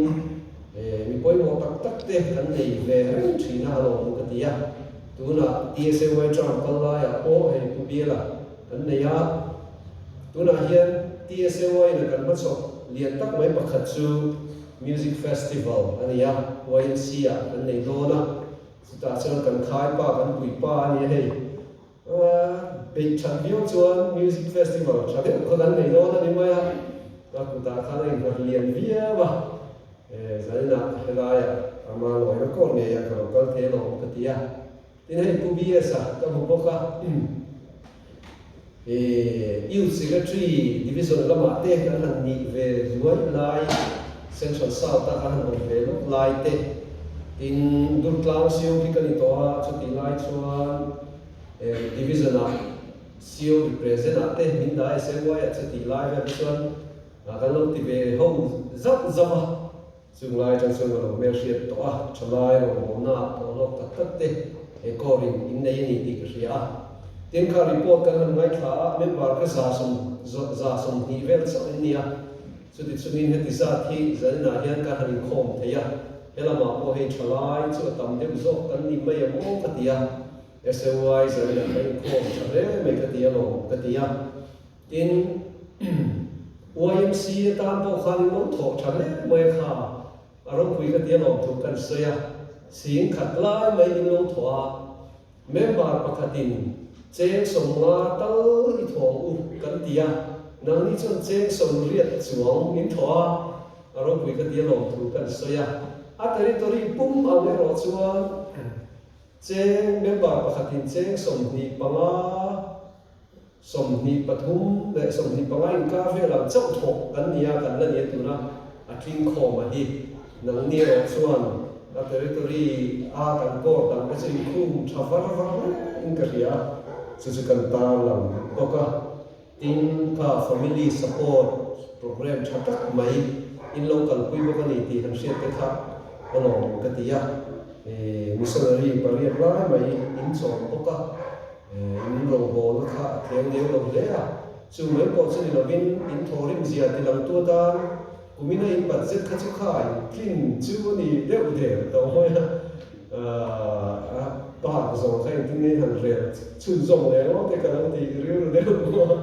mi pawimawh tak tak te kan nei ve reng thin a alawm ka ti a, tunah TSAY term kal laiah pawh hei Pu Biala kan nei a, tunah hian TSAY na kan hmachhawp lian tak mai pakhat chu Music Festival a ni a, YMC ah kan nei dawn a, chutah chuan kan khaipa kan puipa a ni a hei. Beih that viau chuan music festival tha deuh kha kan nei dawn a ni mai a, ka kutah khan a innghat lian viau a, zaninah helaiah ama lawina kawr ngeiah ka lo kal thei alawm ka ti a, tin hei Pu BS-a ka hmu bawk a, Youth Secretary Division lamah te kan han nih ve zuai lai, Central South-a kan han awm ve lawk lai te, Tin, Durtlang CO hi ka ni tawh a, chutih lai chuan Division ah CO represent ah te min dah e SMY ah chutih lai vel te chuan kan lo ti ve ho zauh zauh a, chung lai atang chuan ka lo hmelhriat tawh a, thalai rawngbawlna ah tawh lawk tak tak te he core in in nei a ni tih ka hria a. Tin, kha report kan han ngaithla a, member ka 120 vel chauh in nia. Chuti chungin heti zat hi zaninah hian ka han inkhawm thei a, he lamah pawh hei thalai chu a tam deuh zawk kan ni mai ang aw ka ti a, SAY zaninah ka inkhawm tha hle mai ka ti alawm ka ti a. Tin, YMC atan pawh khan in lo thawk tha hle mai a kha, a ropui ka ti alawm thu kan sawi a, sing khat lai mai in lo thawh a, Member pakhatin cheng 50 tal i thawng u kan ti a, nangni chuan cheng 80 chuang min thaw a, a ropui ka ti alawm thu kan sawi a. A territory pum ang erawh chuan cheng member pakhatin cheng 25, 23 leh 25 inkar vel ang chauh thawk kan ni a, kan la ni a tuna a tling khawm a hi. Nangni erawh chuan a territory a kan court ang te chu inkhum tha var var hle in ka hria a, chu chu kan tarlang bawk a. Tin, kha family support program tha tak mai in lo kalpui bawk a ni tih han hriat te kha ka lawm ka ti a. Missionary pariat lai mai in chawm bawk a. In rawngbawlna kha a tleng leu lo hle a, chu mai pawh chu ni lovin in thawhrim zia ti langtu atan kumina in budget kha chu kha in tlin chu a ni deuh der tawh mai a, a bak zawng kha engtin nge han rel chhunzawm leh ngawt te ka lo ti rilru deuh a,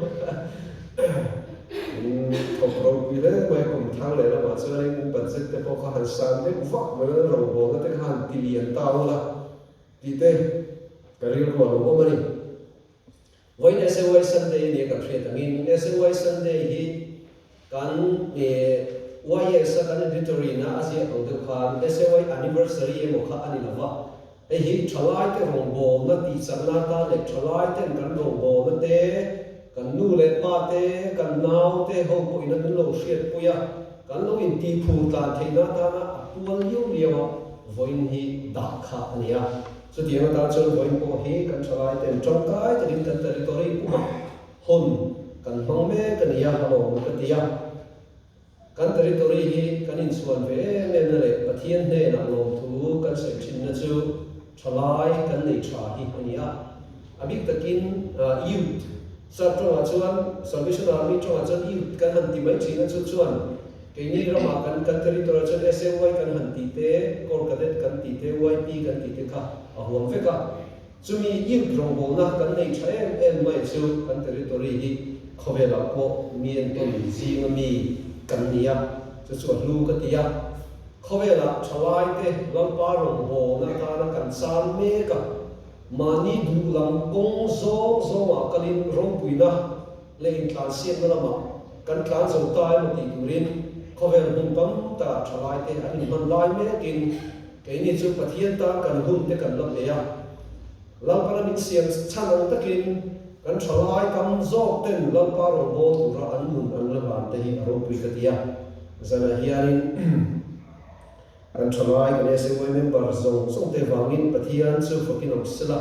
in thawk ropui hle mai kum thar leh lamah chuanin in budget te pawh kha han san deuh vak mai a, rawngbawlna te kha han ti lian ta ula. Tih te ka rilru a lo awm a ni. Vawiin SAY Sunday a nia kan hriat angin SAY Sunday hi kan YS a kan editor in a a ziah ang deuh khan SAY Anniversary emaw kha a ni lo va, hei hi thalaite rawngbawlna tihchakna atan leh thalaiten kan rawngbawlna te, kan nu leh pa te, kan nau te ho pawhin an lo hriatpui a, Kan lo intihphur tlan theihna atana a pual liau liau a, vawiin hi dah kha a ni a. Chutiang atan chuan vawiin pawh hi kan thalai ten tangkai takin kan territory pumah hawn kan hmang mek a ni a, alawm ka ti a. Kan territory hi kan inchhuan ve em em na leh Pathian hnenah lawmthu kan sawi thinna chu thalai kan nei tha hi a ni a. A bik takin youth. Sap tawngah chuan Salvation Army tawngah chuan Youth kan han ti mai thin a, chu chuan keini ramah kan kan territory ah chuan SAY kan han tih te, Corps Cadet kan tih te, YP kan tih te kha a huam vek a. Chumi Youth rawngbawlna kan nei tha em em mai chu kan territory hi khawvelah pawh mi entawn zinga mi kan ni a, chu chu a hlu ka ti a. Khawvelah thalaite Lalpa rawngbawlna atana kan chan mek a. Mahni duh lam kawng zawng zawngah kalin ropuina leh intlansiakna lamah kan tlan zo ta emaw tih turin khawvel hmun tam takah thalaite an inhman lai mekin keini chu Pathian tan kan hun te kan la pe a. Lalpana min siam chhan ang takin kan thalai tam zawk ten Lalpa rawngbâwl tura an nun an la hlan te hi a ropui ka ti a. Zanah hianin. Kan tha lai, kan SAY member zawng zawng te vangin Pathian chu fakin awm sela,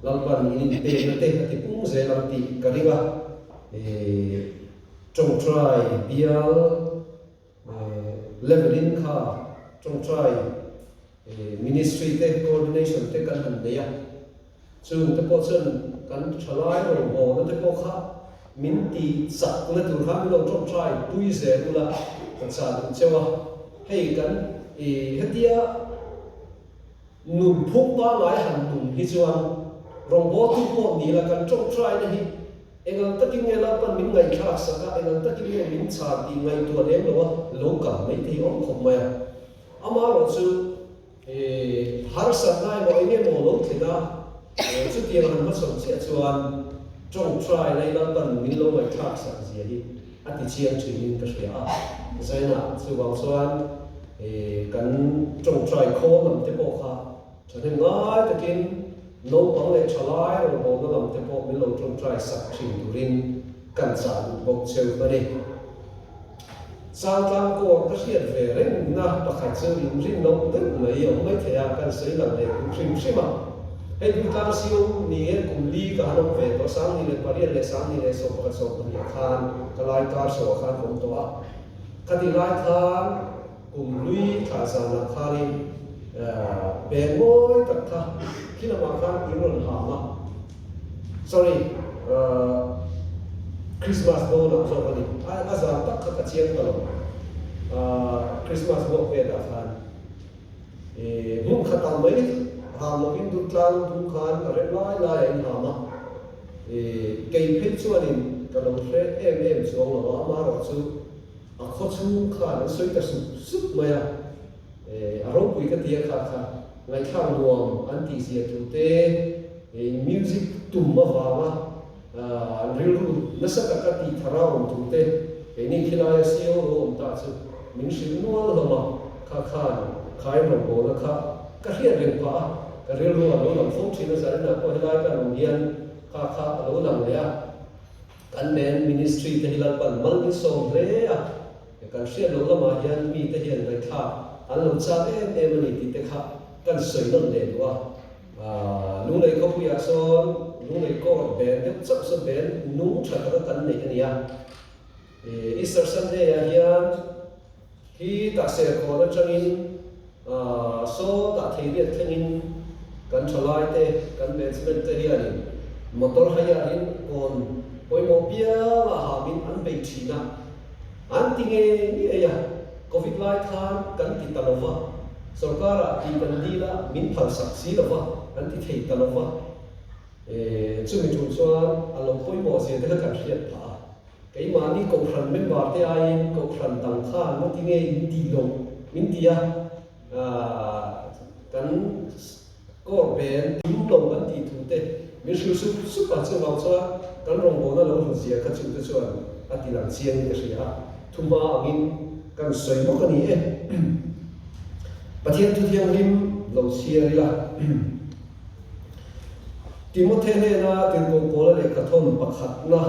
Lalpan in inpekna te a ti pung zel ang tih ka ring a. Tawngtai bial level in kha tawngtai ministry te coordination te kan han nei a, chung te pawh chuan kan tha lai rawngbawlna te pawh kha min ti chakna tur khan min lo tawngtai pui zel ula ka chah duh cheu a. Hei kan i hetia nun phung pangngai han nung hi chuan rawngbawltu pawh ni la kan tawngtaina hi engang takin nge Lalpan min ngaihthlak sak a, engang takin nge min chhan tih ngaihtuah lem lo a lo kal mai thei awm khawp mai a. Amaherawhchu harsatna emaw eng emaw lo thlen a, chutiang han hmachhawn chiah chuan tawngtaina hi Lalpan min lo ngaihthlak sak zia hi a ti chiang thinin ka hria a, Zaina chuvang chuan kan tawngtai khawl lam te pawh kha thahnem ngai takin naupang leh thalai rawngbawlna lam te pawh min lo tawngtai sak thin turin kan chah duh bawk cheu a ni. Changtlang kawr ka hriat ve rengna pakhat chu inrin loh deuh mai a awm maithei a, kan sawi lang leh duh hrim hrim a. Hei Durtlang Siu ni e kum li ka han awm ve tawh, 2008 leh 2011 20 khan ka lai kar chhoah khan ka awm tawh a. Khatih lai khan kum hlui thla zanah khanin beng mawi tak kha khi lamah khan in rawn ham a, sorry Christmas dawnah zawk a ni, a zan tak kha ka chiang ta lo, Christmas walk velah khan. Hmun khatah mai ham lovin Durtlang dung khan a rem lai lai a inham a, kei phei chuanin ka lo hre em em chuang lo a, amaherawhchu a khaw chhung khan an sawi ta sup sup mai a, a ropui ka ti a kha kha ngaihthlak nuam an tih zia thu te, music tum avanga an rilru nasa taka tih thar a awm thu te keini khilaia CEO lo awm ta chu min hrilh nual hlawm a, kha khan khain rawngbawlna kha ka hriat reng phah a, ka rilru a lo lang fo thin a, zaninah pawh helai kan awm hian kha kha a lo lang leh a, kan men ministry te hi Lalpan mal min sawm hle a, kan hriat loh lamah hian mite hian ngaihthlak an lo chak em em a ni tih te kha kan sawi nawn leh duh a. Lunglei khawpuiah sawn Lunglei court ben deuh chauh sawn ben nung tha taka kan neih a ni a. Easter Sunday ah hian khi tah serkawn atangin saw tah theiriat thlengin kan thalaite kan management te hianin motor hire in kawn pawimawh piangah hamin an bei thin a. An ti ngei ngei a, Covid lai khan kan ti ta lova, sorkarah tih kan dil a, min phalsak si lova, kan ti thei ta lova. Chumi tum chuan a lo pawimawh zia te kha kan hriat phah a. Keimahni Kohhran member te aiin Kohhran dang khan nga ti nge in tih loh min ti a, kan Court ben tim lo kan tih thu te min hrilh sup sup a, chuvang chuan kan rawngbawlna lo hlut zia kha chute chuan a ti lang chiang in ka hria a, thuma angin kan sawi bawk a ni e. Pathian thu thianghlim lo chhiar ila. Timothe hnena Tirhkoh Paula lehkhathawn pakhatna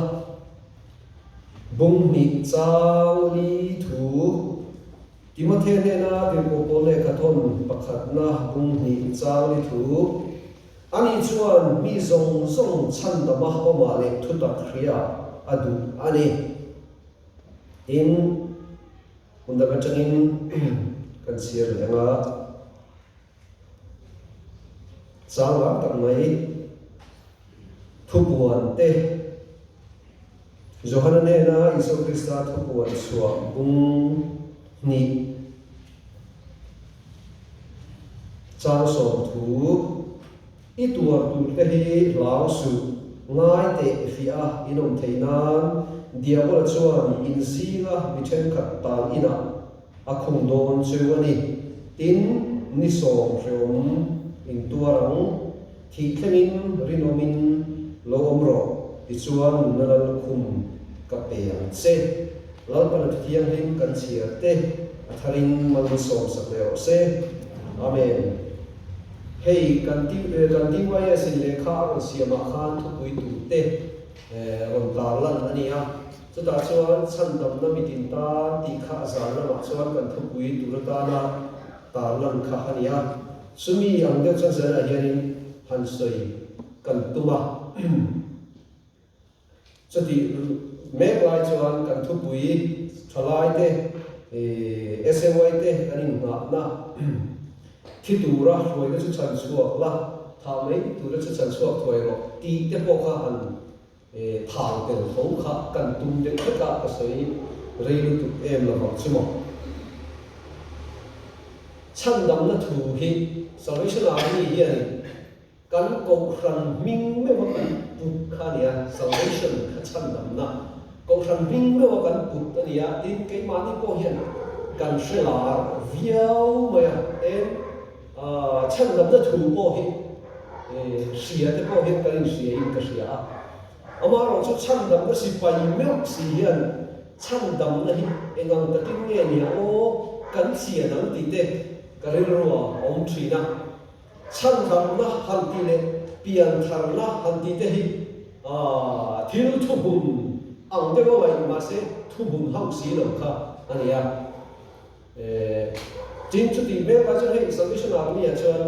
bung hnih chang li thu Timothe hnena Tirhkoh Paul lehkhathawn pakhatna bung hnih chang ni thu, Ani chuan mi zawng zawng chhandama awmah leh thutak hria a duh a ni. Tin, hmun dang atangin kan chhiar leh ang a, chang lar tak mai, thupuan te. Johana hnena Isua Krista thupuan chhuah bung hnih chang 30, I tuar tur te hi hlau suh, ngai teh fiah a in awm theih nan Diabola chuan in zinga mi thenkhat tan inah a khung dawn cheu a ni. Tin, ni sawm hreawm in tuar ang. Thih thlengin rinawmin lo awm rawh, tichuan nunna lal khum ka pe ang che. Lalpana Thuthianghlim kan chhiar te a tharin mal sawmsak leh rawh se. Amen. Hei kan kan DYS in lehkha a rawn siamah khan thupui tur te rawn tarlan a ni a, chutah chuan chhandamna mitin tan tih kha a zan lamah chuan kan thupui tur atana tarlan kha a ni a. Chumi ang deuh chuan zanah hianin han sawi kan tum a. Chutih mek lai chuan kan thupui thalaite SAY te kan innghahna thi tura hruaina chu chhan chhuak la, thah mai tura chu chhan chhuak thuai rawh tih te pawh kha han thau tel tho kha kan tum deuh hlek a, ka sawi rei lutuk em lovang chu maw. Chhandamna thu hi Salvation Army hianin kan Kohhran hming meuha kan put kha a ni a, Salvation kha chhandamna Kohhran hming meuha kan put a ni a, tin keimahni pawh hian kan hre lar viau mai a, tin chhandamna thu pawh hi hria te pawh hian kan inhria in ka hria a, amaherawhchu chhandamna sipai meuh si hian Chhandamna hi eng ang takin nge nia aw kan chian ang tih te ka rilru a awm thin a. Chhandamna han tih leh piantharna han tih te hi thil thuhmun ang deuh a ngaih mahse thuhmun hauh si lo kha a ni a. Tin chutih mek lai chuan hei Salvation Army ah chuan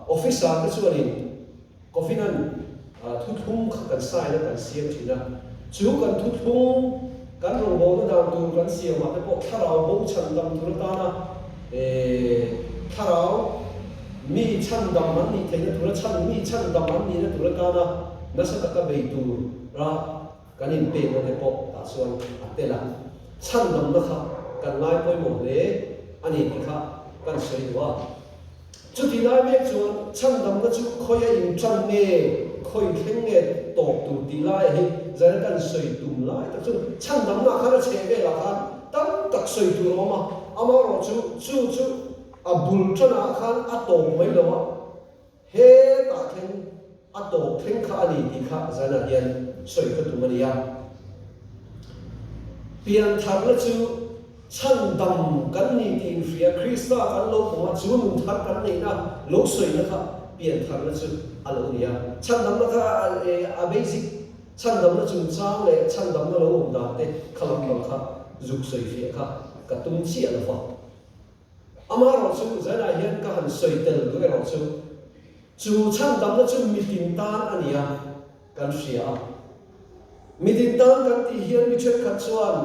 officer te chuanin Covenant thuthlung kha kan sign a kan siam thin a, chu kan thuthlung kan rawngbawlna dan tur kan siamah te pawh thlarau bo chhandam tur atana thlarau mi chhandam an nih theihna tura chhan mi chhandam an nihna tur atana nasa taka bei tura kan inpekna te pawh tah chuan a tel a, chhandamna kha kan ngai pawimawh hle a ni tih kha kan sawi duh a. Chutih lai mek chuan chhandamna chu khawi a inṭan nge, khawi thleng nge tawp tur tih laiah hi zan kan sawi tum lai tak chu chhandamna khan a chheh velah khan tam tak sawi tur a awm a, amaherawh chu chu chu a bul ṭanah khan a tawp mai lo a, hetah thleng a tawp thleng kha a ni tih kha zanah hian sawi ka tum a ni a. Piantharna chu chhandam kan ni tih inhria Krista kan lo pawm a, chu nun thar kan neihna lo sawina kha piantharna chu a lo ni a. Chhandamna kha a basic chhandamna chungchang leh chhandamna lo awm dan te kha lampang kha zuk sawifiah kha ka tum chiah lo va. Amaherawh chu zanah hian ka han sawi tel duh erawh chu, chu chhandamna chu mitin tan a ni a, kan hria a. Mitin tan kan tih hian mi thenkhat chuan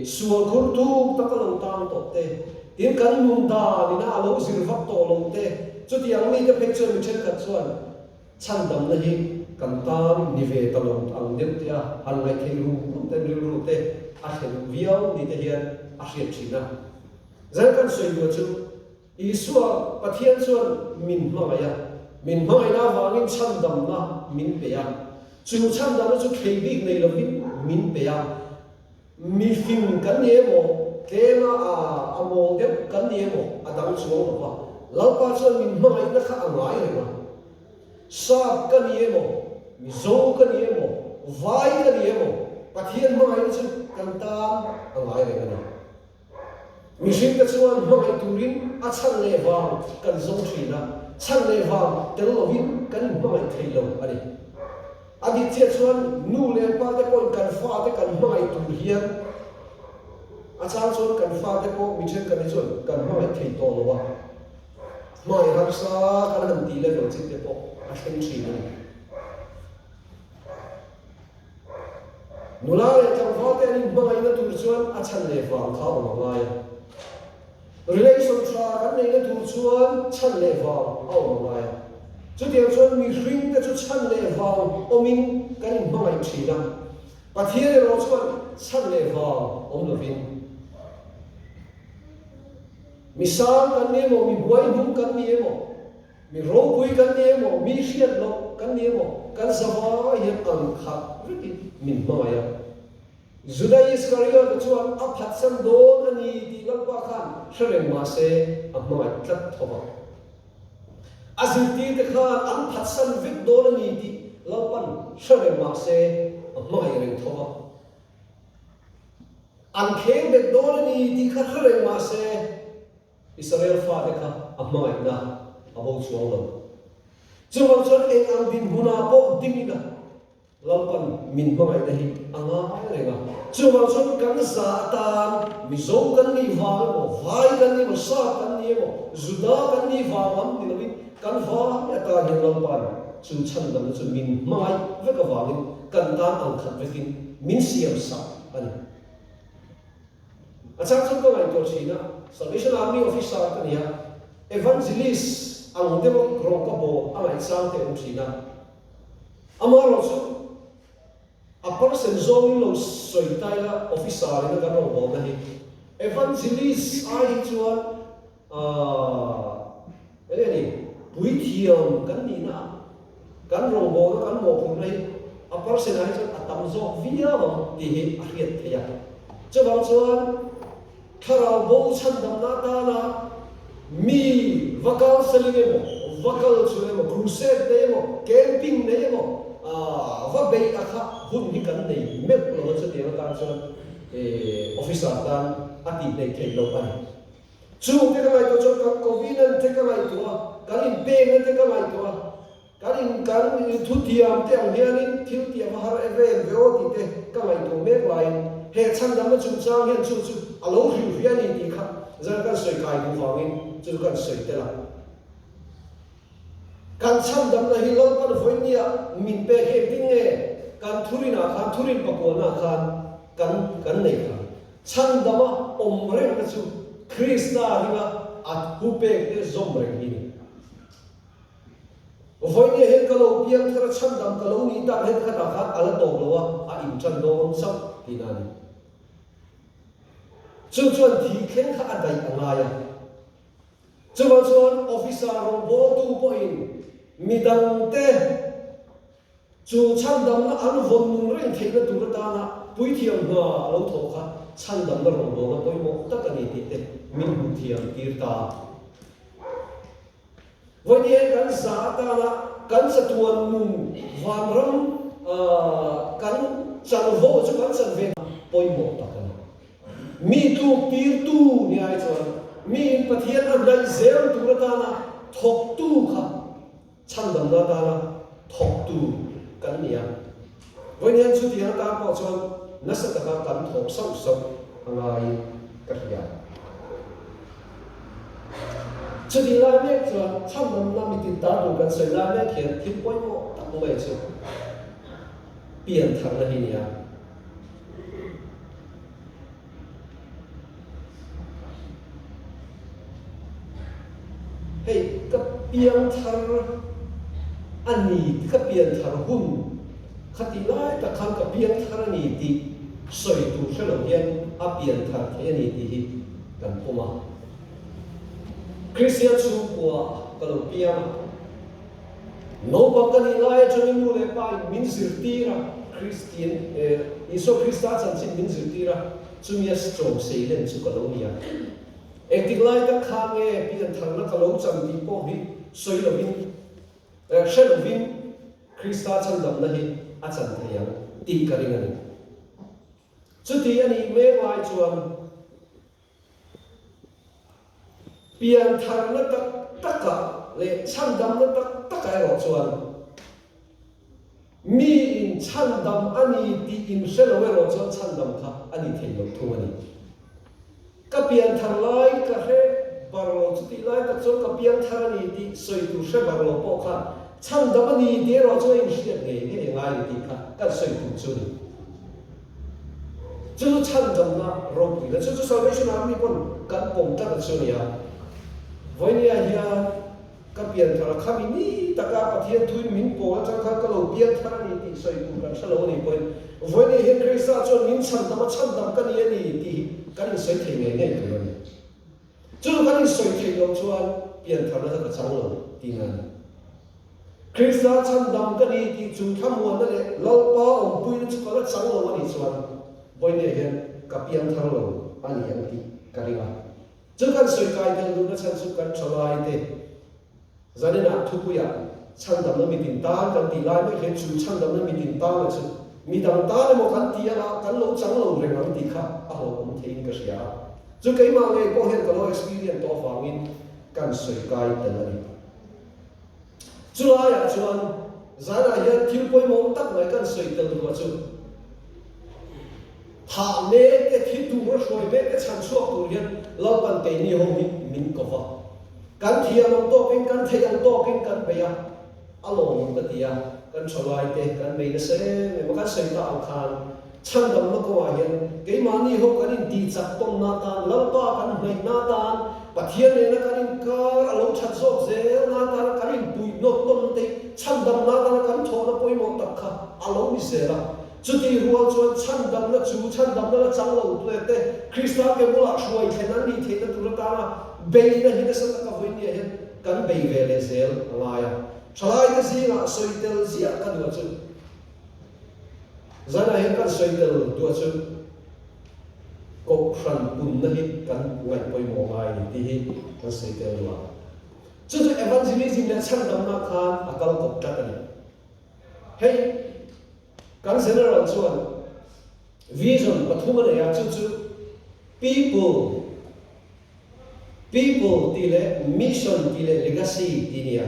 sual khur thuk taka lo tang tawh te, tin kan nun dan ina a lo zir vak tawh lo te, chutiang mite phei chuan mi thenkhat chuan chhandamna hi kan tan ni ve ta lo ang deuh te a, han ngaihtheih rum rum te, rilru te a thlen viau ni te hian a hriat thin a. Zan kan sawi duah chu Isua Pathian chuan min hmangaih a, min hmangaihna avangin chhandamna min pe a, chu chhandamna chu thlei bik nei lovin min pe a, mi fing kan ni emaw, tlema a a mawl deuh kan ni emaw a dang chuang lo va, Lalpa chuan min hmangaihna kha a ngai reng a, Sap ka ni emaw, Mizo ka ni emaw, Vai ka ni emaw, Pathian hmangaihna chu kan tan a ngai reng a ni. Mihringte chuan hmangaih turin a chhan leh vang kan zawng thin a, chhan leh vang tel lovin kan inhmangaih thei lo a ni. A dik chiah chuan nu leh pa te pawhin kan fate kan hmangaih tur hian a chang chuan kan fate pawh mi thenkhat hi chuan kan hmangaih thei tawh lo a, hmangaih harsa kan han tih level chi te pawh a thleng thin a ni. Nula leh tlangval te an inhmangaihna tur chuan a chhan leh vang kha awm a ngai a. Relation tha kan neihna tur chuan chhan leh vang a awm a ngai a. Chutiang chuan mihring te chu chhan leh vang awmin. kan inhmangaih thin a, Pathian erawh chuan chhan leh vang awm lovin mi sang kan ni emaw, mi buai hnung kan ni emaw, mi ropui kan ni emaw, mi hriat loh kan ni emaw, kan zavai hian ang khat vekin min hmangaih a. Juda Iskariota chuan a phatsan dawn a ni tih Lalpa khan hre reng mah se a hmangaih tlat tho a. A zirtirte khan an phatsan vek dawn a ni tih Lalpan hre reng mah se a hmangaih reng tho a. An kheng bet dawn a ni tih kha hre reng mah se Israel fate kha a hmangaihna a bo chuang lo. Chuvang chuan eng ang dinhmunah pawh ding ila Lalpan min hmangaihna hi a ngai reng a, chuvang chuan kan za atan Mizo kan nih vang emaw, Vai kan ni emaw, Sap kan ni emaw, Juda kan nih vang lam ni loin kan vai atan hian Lalpan chu chhandamna chu min hmangaih vek avangin kan tan ang khat vekin min siam sak a ni. A chang chuan ka ngaihtuah thin a, Salvation Army officer ka ni a, Evangelist ang deuh rawng ka bawl a ngaihchang te awm thin a, Amaherawh chu a person zawngin lo sawi ta ila officer in a kan rawngbawlna hi evangelist ai hi chuan aah enge ni puithiam kan nihna ah kan rawngbawlna kan mawhphurhna hi a person ah hi chuan a tam zawk viau ang tih hi a hriat theih a. Chuvang chuan Thlarau bo chhandamna atana mi va counselling emaw, va kal chu emaw, crusade nei emaw, camping nei emaw, va beih a kha hun hi kan nei meuh lo a, chutiang atan chuan officer tan a tih hleih theih loh a ni. Chung te ka ngaihtuah chuan kan covenant te ka ngaihtuah a, kan inpekna te ka ngaihtuah a, Kan in kan thutiam te ang hianin thil tiam a har e vel ve aw tih te ka ngaihtuah mek laiin he chhandamna chungchang hian chu chu a lo hrilhfiah a ni tih kha zan kan sawi kai duh vangin chu chu kan sawi tel a. Kan chhandamna hi Lalpan vawinia min pek hi engtin nge kan thurinah khan thurin pakuanah khan kan kan nei kha. Chhandama awm rengna chu Krista ringa a thupek te zawm reng hi ni. Vawinia hian ka lo piang thar a chhandam ka lo nih tak hian khatah khan a la tawp lo a, a inṭan dawn chauh tihna a ni. Chu chuan thi thleng kha a daih a ngai a. Chuvang chuan officer rawngbawltu pawhin midangte chu chhandamna an vawn nun reng theihna tur atana puithiam hna a lo thawh kha chhandamna rawngbawlna pawimawh tak a ni tih te min hmuh thiam tir ta. Vawiin kan za atana kan chatuan nun vanram kan chanvo chu kan chan ve pawimawh tak a ni. Mi tluk tirtu ni ai chuan mi in Pathian a hnaih zel tur atana thawktu kha chhandamna atana thawktu kan ni a. Vawiin hian chutiang atan pawh chuan nasa taka kan thawk sauh sauh a ngaiin ka hria. Chutih lai mek chuan chhandamna mitin tar tur kan sawi lai mek hian thil pawimawh tak mai chu pian tharna hi nia. Hei ka piang thar a ni, ka pian thar hun khatih lai tak khan ka piang thar a ni tih sawi tur hre lo hian a pian thar thei a ni tih hi kan pawm a. Kristian chhungkua ka lo piang a, naupang ka nih lai atangin nu leh pa in min zirtir a, Kristian Isua Krista chanchin min zirtir a, chumi a chawm seilen chu ka lo ni a. Engtik lai tak kha nge piantharna ka lo chan tih pawh hi sawi lovin, hre lovin Krista chandamna hi a chan thei ang tih ka ring a ni. Chuti a nih mek lai chuan piantharna tak takah leh chhandamna tak takah erawh chuan miin chhandam a ni tih inhre lo erawh chuan chhandam kha a ni thei lo thung a ni. Ka pianthar lai ka hre bar lo chutih lai tak chuan ka piangthar a ni tih sawi tur hre bar lo pawh khan chhandam a ni tih erawh chu a inhriat ngei ngei ngai ni tih kha kan sawi tur chu a ni. Chu chu chhandamna ropuina chu chu Salvation Army pawn kan pawm tlat a chu a ni a. Vawinia hian. Ka pian thar a, khami ni taka Pathian thuin min pawl atang khan ka lo piang thar a ni tih sawi tur kan hre lo a nih pawhin vawiin hian Krista chuan min chhandam a, chhandam ka ni a ni tih hi kan insawi thei ngei ngei tur a ni. Chu kan insawi theih loh chuan pian tharna kha ka chang lo tihna a ni. Krista chhandam ka ni tih chu thlamuanna leh Lalpa awmpuina chu ka la chang lo a nih chuan vawiin hian ka piang thar lo a ni ang tih ka ring a. Chu kan sawi kai tel duhna chhan chu kan tha lai te zaninah thupuiah chhandamna mitin tan kan tih lai mek hian chu chhandamna mitin tana chu midang tan emaw kan ti anga kan lo chang lo reng ang tih kha a hlauhawm theiin ka hria a. Chu keimah ngei pawh hian ka lo experience tawh avangin kan sawi kai tel a ni. Chulaiah chuan zanah hian thil pawimawh tak mai kan sawi tel ruah chu thah mek te, thi tur a hruai mek te chhan chhuak tur hian Lalpan keini ho hi min ko va. Kan thiam ang tawkin, kan theih ang tawkin kan bei a, a lawm ka ti a, kan thalai te kan bei nasa em em a, kan sawi ta ang khan chhandamna kawngah hian keimahni ho kan intihchak tawnna atan, Lalpa kan hnaihna atan, Pathian nena kan inkar a lo that zawk zel na atana kan inpuih nawt tawn te, chhandamna atana kan thawhna pawimawh tak kha a lo ni zel a. Chutih rual chuan chhandamna chu chhandamna la chang lo tle te, Krista ke bulah hruai thlen an nih theihna tur atana beihna hi nasa taka vawinia hian kan bei ve leh zel a ngai a. Thalaite zingah sawi tel ziah ka duh a chu. Zanah hian kan sawi tel duh a chu. Kohhran punna hi kan ngaih pawimawh ngai ni tih hi kan sawi tel duh a. Chu chu evangelism leh chhandamna khan a kal kawp tlat a ni. Hei kan General chuan vision pathum a nei a, chu chu people, people tih leh mission tih leh legacy tih nia.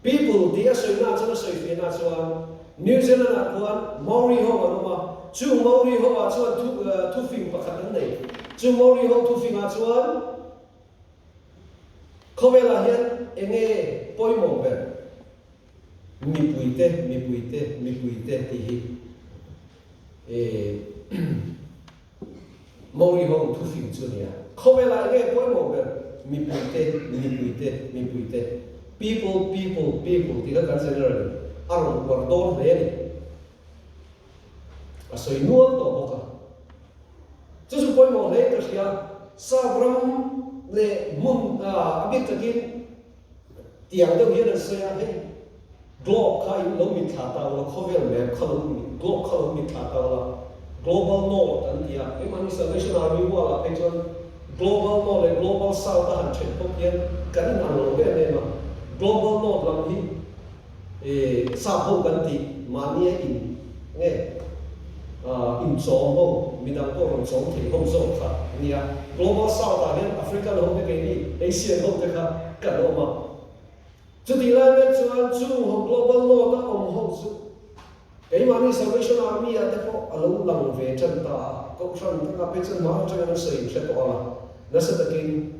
People tih a sawina chuan a sawi fiahna chuan New Zealand ah khuan Maori ho an awm a, chung Maori ho ah chuan thu thufing pakhat an nei. Chung Maori ho thufing ah chuan khawvel ah hian enge pawimawh ber? Mipuite, mipuite, mipuite tih hi Maori ho thufing chu nia. Khawvel ah enge pawimawh ber? Mipuite, mipuite, mipuite. People, people, people tih kha kan general in a rawn uar dawn hle a ni. A sawi nual tawh bawk a. Chu chu pawimawh hle ka hria. Sap ram leh hmun a bik takin tiang deuh hian an sawi a, hei Globe kha in lo mitthla ta ula, khawvel map kha lo globe kha lo mitthla ta ula, Global North an ti a, keimahni Salvation Army World ah phei chuan Global North leh Global South a han then pawp hian kan inang lo em em a, Global North lam hi eh sap ho kan tih mahnia in nge inchawm ho, midang pawh rawn chawm thei ho zawk kha nia, Global South ah hian African ho te keini Asian ho te kha kan awm a. Chutih lai mek chuan chung ho Global North a awm ho chu keimahni Salvation Army ah te pawh a lo lang ve tan ta a, Kohhran takah phei chuan hma atangin an sawi hre tawh ang a, nasa takin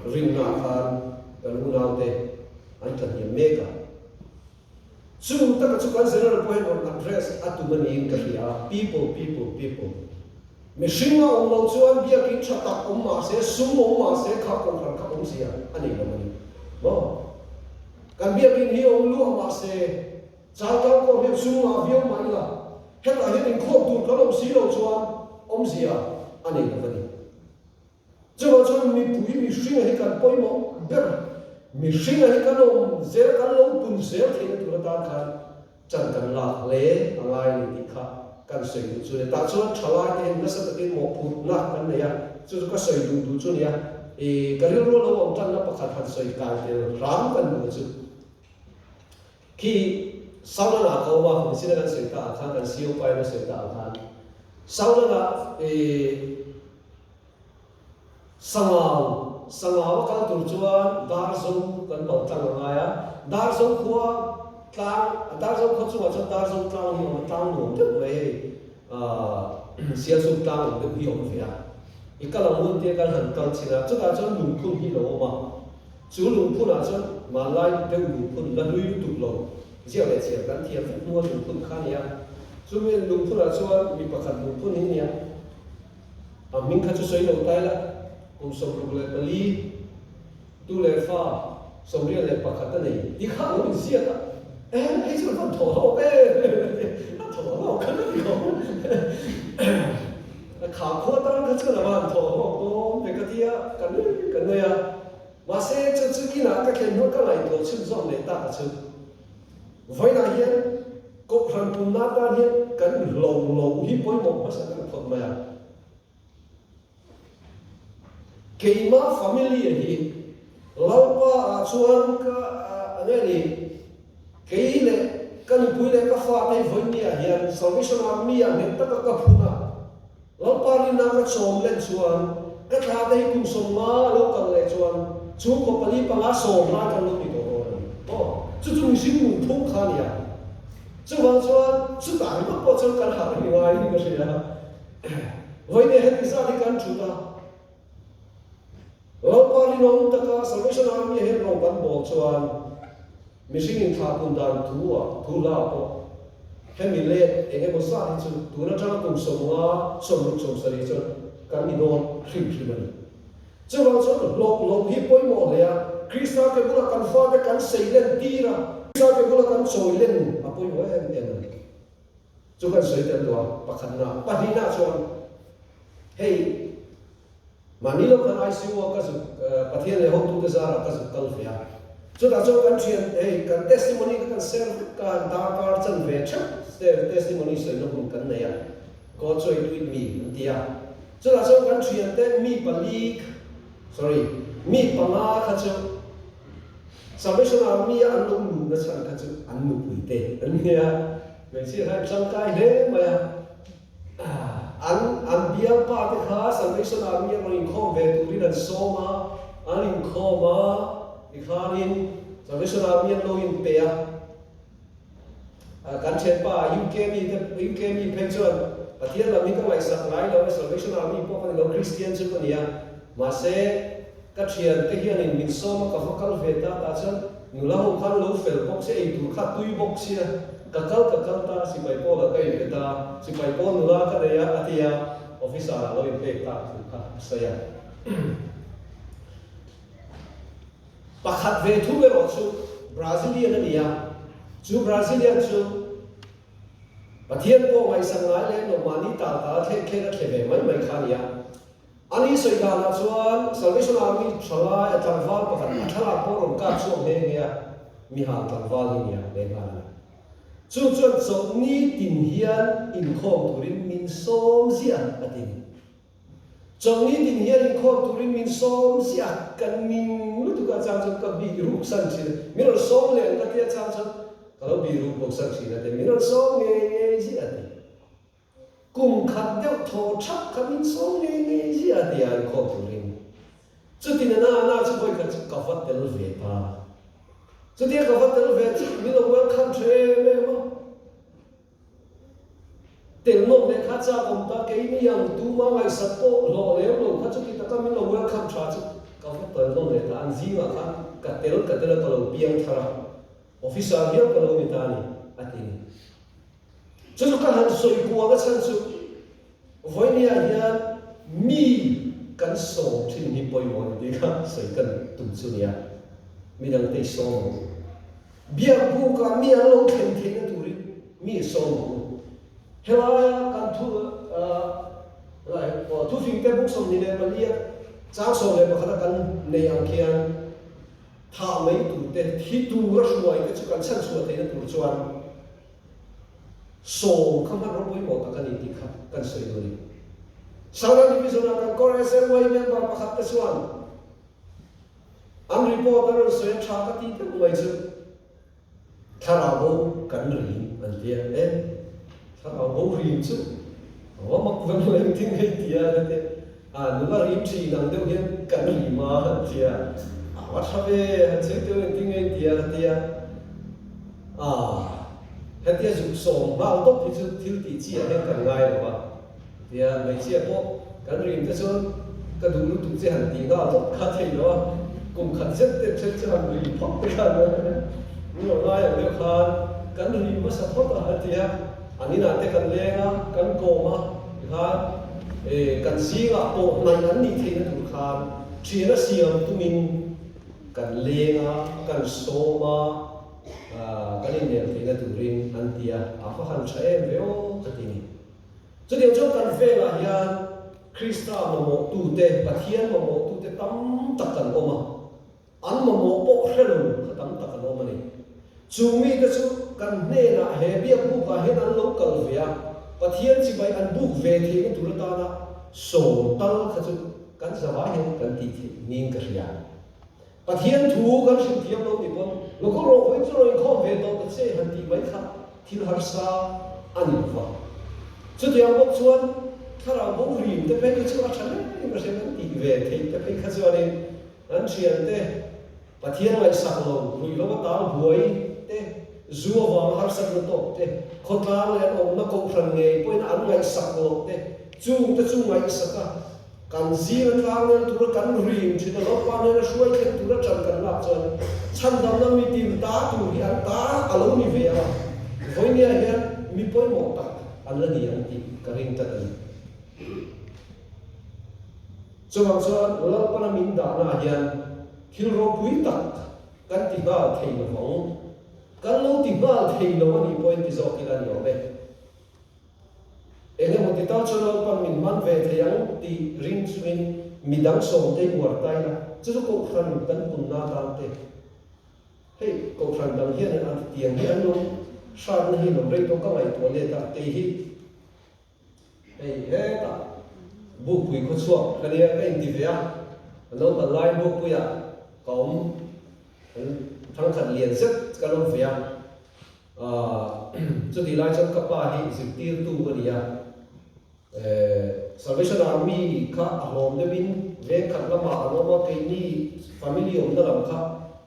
rinna ah khan kan unaute an tlahniam mek a. Chung taka chu kan General pawh hian rawn address a tum a niin ka hria a, people, people, people. Mihring a awm loh chuan biakin tha tak awm mah se, sum awm mah se kha kohhran kha awmzia a nei lo a ni maw? Kan biakin hi awm luah mah se, Chaltlang pawh hian sum ngah viau mah ila, hetah hian inkhawm tur kan awm si loh chuan awmzia a nei lo a ni. Chuvang chuan mipui mihringa hi kan pawimawh ber, mihringa hi kan awm zel, kan lo pun zel theihna tur atan khan chan kan lak hle a ngai a ni tih kha kan sawi duh chu a ni. Tah chuan thalai te hian nasa takin mawhphurhna kan nei a, chu chu ka sawi duh duh chu a ni a, ih ka rilru lo awm tanna pakhat han sawi kai tel hram kan duh chu. Khi Saulan-ah ka awm a, nichin a kan sawi ta ang khan, kan CEO pa in a sawi ta ang khan, Saulan-ah ih Sangau, Sangau a kal tur chuan Darzo kan bal tlang a ngai a, Darzo khua tlang, Darzo khua chungah chuan Darzo tlang hi a awm a, tlang nuam deuh mai hei Sialsuk tlang ang deuh hi a awm ve a, i kal ang hun tia kan han kal chhin a, chutah chuan lungphun hi a lo awm a, chu lungphunah chuan hmanlai deuh lungphun la hlui lutuk lo, ziak leh chhiar kan thiam vek hnua lungphun kha a ni a, chumi lungphunah chuan mi pakhat lungphun hi a ni a. A hming kha chu sawi lo ta ila. Kum 64, tu leh fa 21 a nei ti kha a lo inziak a, eh hei chu an rawn thawh hlawk em em a ti, a thawh hlawk kha ni lo. Kha khua tan kha chuan a van thawh hlawk dawn ve ka ti a, ka nui ka nui a. Mahse chu chu inah ka thlen hnu ka ngaihtuah chhunzawm leh tak a chu. Vawiinah hian Kohhran punna tan hian kan hlo lo hi pawimawh hmasa deuh phawt mai a. Keimah family hi Lalpa ah chuan ka nge ni kei leh ka nupui leh ka fate hi vawiinni ah hian Salvation Army ah nghet taka ka phun a, Lalpa rinna ka chawm len chuan ka thla te hi kum 50 a lo kal leh chuan chhungkaw pali panga sawm lai kan lo ni tawh dawn a ni. Aw, chu chu mihring nunphung kha a ni a. Chuvang chuan chutah ringawt pawh chuan kan harh hi ngaiin ka hria a. Vawiin heti zat hi kan thut a, Lalpa rinawm taka Salvation Army hian rawng kan bawl chuan mihring inthlahpun dan thu ah thu hla ah pawh hemi let eng emaw zat hi chu tun atanga kum 50, 60, 70 chuan kan ni dawn hrim hrim a ni. Chuvang chuan hlawk loh hi pawimawh hle a, Krista ke bulah kan fate kan sei len tir a, Krista ke bulah kan chawi len a pawimawh em em a ni. Chu kan sawi tel duh a, pakhatna, pahnihna chuan hei mahni lo khan ICU a ka zuk Pathian leh hotute zarah ka zuk kal ve a, chutah chuan kan thian hei kan testimony kha kan share vek a, darkar chanve theuh testimony sawina hun kan nei a, God joined with me an ti a, chutah chuan kan thiante mi pali sorry mi panga kha chu Salvation Army a an lo luhna chhan kha chu an nupuite an nia, hmeichhia kha an tangkai hle mai a, an an bialpa te kha Salvation Army a rawn inkhawm ve turin an sawm a, an inkhawm a, tikhanin Salvation Army an lo inpe a, kan thianpa UK mi te UK mi phei chuan Pathian lam hi ka ngaihsak ngai lo e, Salvation Army pawh ka ni lo, Christian chu ka ni a, mahse Ka thiante hianin min sawm a ka va kal ve ta tah chuan nula ho khan lo fel bawk sia, ei tur kha tui bawk sia, ka kal ka kal ta, sipai pawl ah ka in pe ta, sipai pawl nula ka nei a a ti a, officer ah lo in pek tak thu kha a sawi a. Pakhat ve thung erawh chu Brazilian a ni a, chu Brazilian chu Pathian pawh ngaihsak ngai lem lo mahni tal tal a thlek thlek a thle ve mai mai kha a ni a. Ani sawi danah chuan Salvation Army thalai a tlangval pakhat a thlalak pawh rawn kap chhuak nghe nghe a, mihal tlangval hi nia leh nghal a ni. Chu chuan chawlhni tin hian inkhawm turin min sawm ziah a ti ni. Chawlhni tin hian inkhawm turin min sawm ziah kan ning lutuk a chang chuan ka bih ruk san thin a, min rawn sawm leh ang ka tia chang chuan ka lo bih ruk bawk san thin a ti, min rawn sawm ngei ngei ziah a ti. Kum khat deuh thaw thap kha min sawm ngei ngei ziah a ti a, inkhawm turin. Chuti na na na chu vawi khat chu ka va tel ve ta. Chutia ka va tel ve chu min lo welcome tha em em a. Tel nawm leh kha chak awm ta, keini ang tuma ngaihsat pawh hlawh lem lo kha chuti taka min lo welcome tha chu ka va tel nawm leh ta. An zingah khan ka tel ka tel a ka lo piang thar a, officer hial ka lo ni ta a ni, a ti ni. Chu chu ka han sawi kual a chhan chu vawinia hian mi kan sawm thin hi pawimawh a ni tih kha sawi kan tum chu nia. Mi dangte i sawm ang u. Biak bukah mi an lo thlen theihna turin mi i sawm ang u. Helaia kan thu helai aw thufingte buk 24 a chang 11 a kan nei ang khian thah mai turte thi tura hruai te chu kan chhanchhuah theihna tur chuan Sawm kha hmanraw pawimawh tak a ni tih kha kan sawi dawn a ni. Southern Division-ah kan Core SLY member pakhat te chuan an report a rawn sawi a tha ka tih deuh mai chu thlarau bo kan rim an ti a, e thlarau bo rim chu a va mak ve maw engtin nge ti a ka ti a, nula rim thin ang deuh hian kan rim a an ti a, a va tha ve han sawi deuh engtin nge ti a ka ti a. Ah, hetia zuk sawm nghal tawp hi chu thil tih chi ah hian kan ngai lo va, tia hmeichhia pawh kan rim te chuan ka duh lutuk che han tih nghal tawp kha thei lo a, kum khat zet te then chu han rim phawt te khan min lo ngai ang deuh khan kan rim hmasa phawt a, a ti a, an inah te kan leng a, kan kawm a tikhan. kan zingah pawh hnaih an nih theihna tur khan ṭhian a siam tumin kan leng a, kan sawm a, kan innel theihna turin an ti a, a va han ṭha em ve aw ka ti ni. Chutiang chuan kan velah hian Krista mamawhtute, Pathian mamawhtute tam tak kan awm a. An mamawh pawh hre lo kha tam tak an awm a ni. Chung mite chu kan hnenah he biakbukah hian an lo kal ve a, Pathian chibai an buk ve theihna tur atana sawm tal kha chu kan zavai hian kan tih theih niin ka hria. Pathian thu kan hrilh thiam lo ni pawn local rawh vawiin chu rawn inkhawm ve tawh ta che han tih mai kha thil harsa a ni lo va. Chutiang bawk chuan thlarau bo rim te phei kha chu a tha hle in ka hria kan tih ve theih te phei kha chuanin Kan thiante Pathian ngaihsak lo, ruih lo atan buai te, zu avanga harsatna tawk te, khawtlang leh an awmna kohhran ngei pawhin an ngaihsak loh te, chungte chu ngaihsak a, kan zing a tlang nel tura kan rim thin a, Lalpa hnena hruai thleng tura ṭan kan lak chuan chhandamna mitin ta tur hi an ta a lo ni ve ang a, vawinia hian mi pawimawh tak an la ni ang tih ka ring tlat a ni. Chuvang chuan Lalpana min dahnaah hian thil ropui tak kan ti nghal thei lo vang. Kan lo ti nghal thei lo a nih pawhin ti zawk ila ni awm e. Eng emaw ti tal chuan Lalpan min hman ve thei ang tih ring chungin midang sawmte uar ta ila, chu chu Kohhran kan punna atan te, hei Kohhran dang hian an tiang hi an lo hratna hi lo rei tawh ka ngaihtuah let a, kei hi Hei hetah Bukpui khaw chhuak ka nia ka inti ve a, ka naupang lai Bukpuiah ka awm, kan thangkhat lian zet kan awm ve a, chutih lai chuan ka pa hi zirtirtu a ni a, Salvation Army kha a hlawm deuhin vengkhat lamah an awm a, keini family awmna lam kha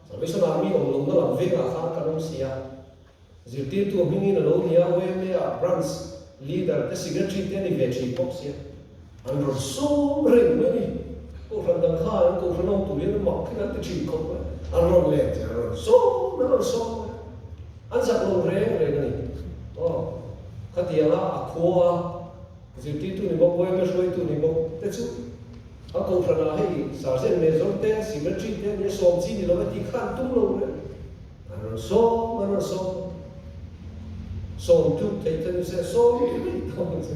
Salvation Army awm lohna lam vengah khan kan awm si a. Zirtirtu hmingin a lo ni a, YMA ah branch leader te secretary te a ni ve thin bawk sia, an rawn sawm reng mai a ni. Kohhran dang khan an kohhran awm tur hian mak khin an ti thin khawp mai, an rawn let che, an rawn sawm, an rawn sawm mai a, an zak lo reng reng a ni. Aw, khatianga a khua zirtirtu ni bawk, YMA hruaitu ni bawk te chu a kohhranah hei sergeant major te, secretary te nia sawm chi ni lo e tih kha an tum lo reng. An rawn sawm, an rawn sawm. Sawm tluk theih kha ni se, sawm tluk mai tawh ang chu.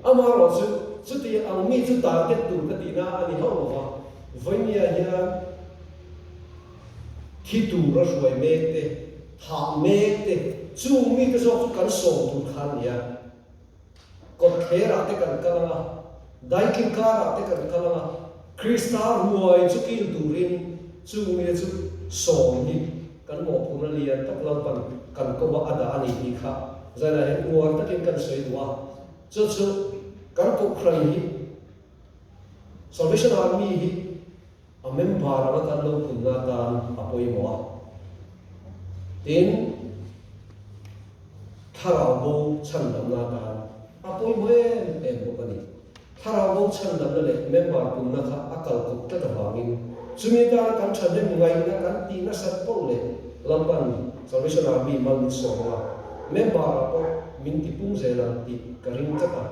Amaherawhchu, chuti ang mi chu target tur ka tihna a ni hauh lo va, Vawinia hian thi tura hruai mek te, thah mek te, chung mite zawk chu kan sawm tur kha a ni a. Kawtthlerah te kan kal ang a, daikin karah te kan kal ang a, Krista ruai chu kil turin chung mite chu sawm hi kan mawhphurhna lian tak Lalpan kan kawma a dah a ni tih kha zanah hian uar takin kan sawi duh a, chu chu kan Kohhran hi Salvation Army hi a member anga kan lo punna atan a pawimawh a, tin, Thlarau bo chhandamna atan a pawimawh em em bawk a ni. Thlarau bo chhandamna leh member punna kha a kal kawp tlat avangin chumi atana kan thahnem ngaihna kan tih nasat poh leh Lalpan Salvation Army mal min sawm anga member ah pawh min ti pung zel ang tih ka ring tlat a.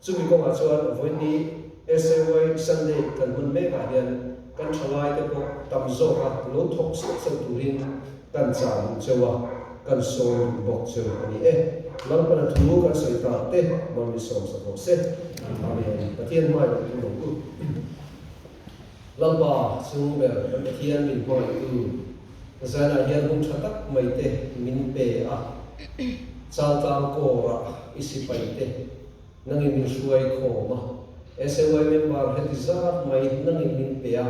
Chumi kawngah chuan vawiin SAY Sunday kan hman mekah hian kan thalaite pawh tam zawka lo thawk sauh sauh turin kan chah duh cheu a, kan sawi duh bawk cheu a ni e. Lalpana thu kan sawi ta te Mami sawm sak rawh se. Amen. Pathian hmai lo tu lo u. Lalpa chung ber kan Pathian min hmangaihtu zanah hian hun tha tak mai te min pe a, Chaltlang kawrah i sipai te nangin min hruai khawm a, SAY member heti zat mai nangin min pe a,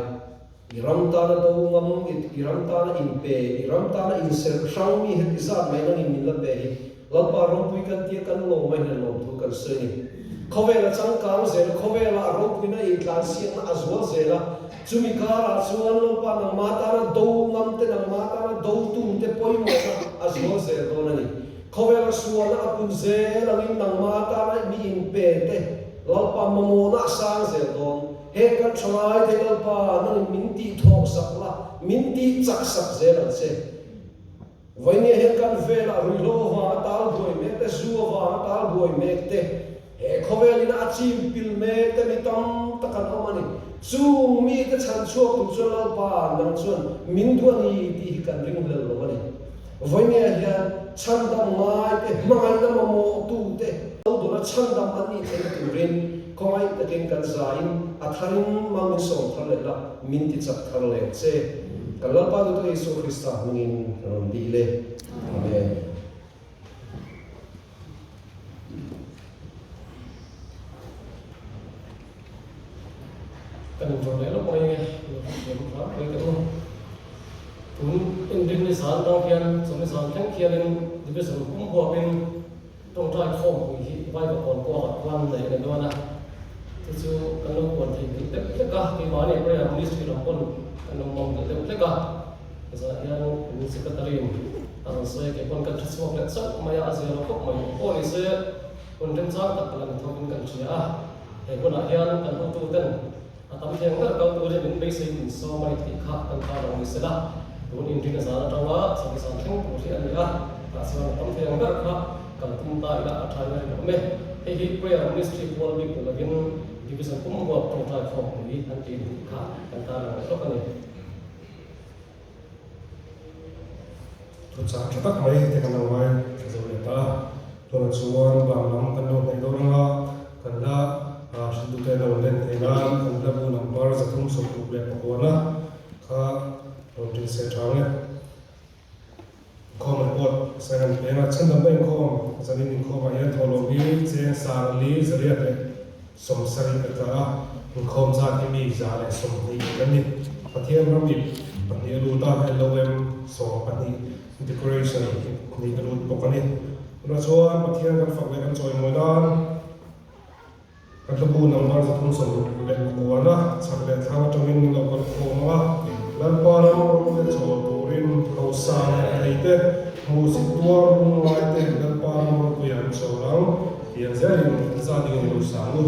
I ram tana do ngam, i ram tana inpe, i ram tana inserh hrang mi heti zat mai nangin min la pe hi Lalpa ropui kan tia kan lawm a hian lawmthu kan sawi ni. Khawvela changkang zel, khawvela ropuina intlansiakna a zual zel a, chumi karah chuan Lalpa nangmah tana do ngam te, nangmah tana do tum te pawimawhna a zual zel dawn a ni. Khawvela sualna a pun zel angin nangmah tana mi inpe te Lalpa mamawhna a sang zel dawn. He kan tha ngai thei Lalpa, nangin min tih thawk sak la, min tih chak sak zel ang che. Vawini hian kan velah ruihhlo avanga tal buai mek te, zu avanga tal buai mek te, he khawvelin a chim pil mek te mi tam tak an awm a ni. Chung mite chhan chhuak tur chuan Lalpa nang chuan min duh a ni tih hi kan ringhlel lo a ni. Vawini hian chhandam ngai te, hmangaihna mamawh tu te, lo dawna chhandam an nih theihna turin khawngaih takin kan zain a tharin mal min sawm thar leh la, Min ti chak thar leh che. Kan Lalpa Duhtu Isua Krista hmingin ka rawn dil e. Amen. Kan inrawn leh lawk mai nge, lo hrethiam hram mai teh u. Tun inrin ni zan tang hian chawhni zan thleng khianin Division pum huapin Tawngtai khawmpui hi Bible kawn kuakah khuan nei a ni dawn a, chu chu kan lo kuan thei nghilh deuh hlek a, keimahni prayer ministry lam pawn kan lo mawm nghilh deuh hlek a, zah hian kan secretary in a rawn sawi a, kei pawn kan hre chhuak leh chauh mai a, a zia lo khawp mai. Pawh ni se hun remchang tak la ni thawkin kan hria a, he hunah hian kan hotu ten a tam thei ang ber kal turin min beisei min sawm a ni tih kha kan ta lo ni sela, tun inrin a zan atanga chawlh zan thleng tur hi a ni a, tah chuan a tam thei ang ber kha kal tum ta ila a thain a rinawm e. Hei hi Prayer Ministry pual bik ni lovin Division pum huap tawngtai khawmpui an ti tih kha kan ta lang leh lawk a ni. Thuchah tha tak mai te kan lo ngai thla zo leh ta a, tunah chuan bang lam kan lo hnaih dawn anga kan la hrilhtute an lo len thei nan kan la bu number 364 kha rawn ṭin se ṭha ang e. Inkhawm report Simon Penga chhandamna inkhawm zanin inkhawmah hian thawhlawm hi cheng 40 170 a tla a, inkhawm zat hi mi 120 kan ni. Pathian ram ip pahnih a lut a, LOM 12 decoration hnih a lut bawk a ni. Tunah chuan Pathian kan fak leh kan chawimawi nan kan hlabu number 369 chhak leh thlang atangin min lo kal khawm ang a, Lalpa ram rawng leh chawl turin hausa leh thei te, hmuhsit tuar lung lai te Lalpa ram rawngpuiah an chawl ang, tiang zelin an za ding a ni lo sang u.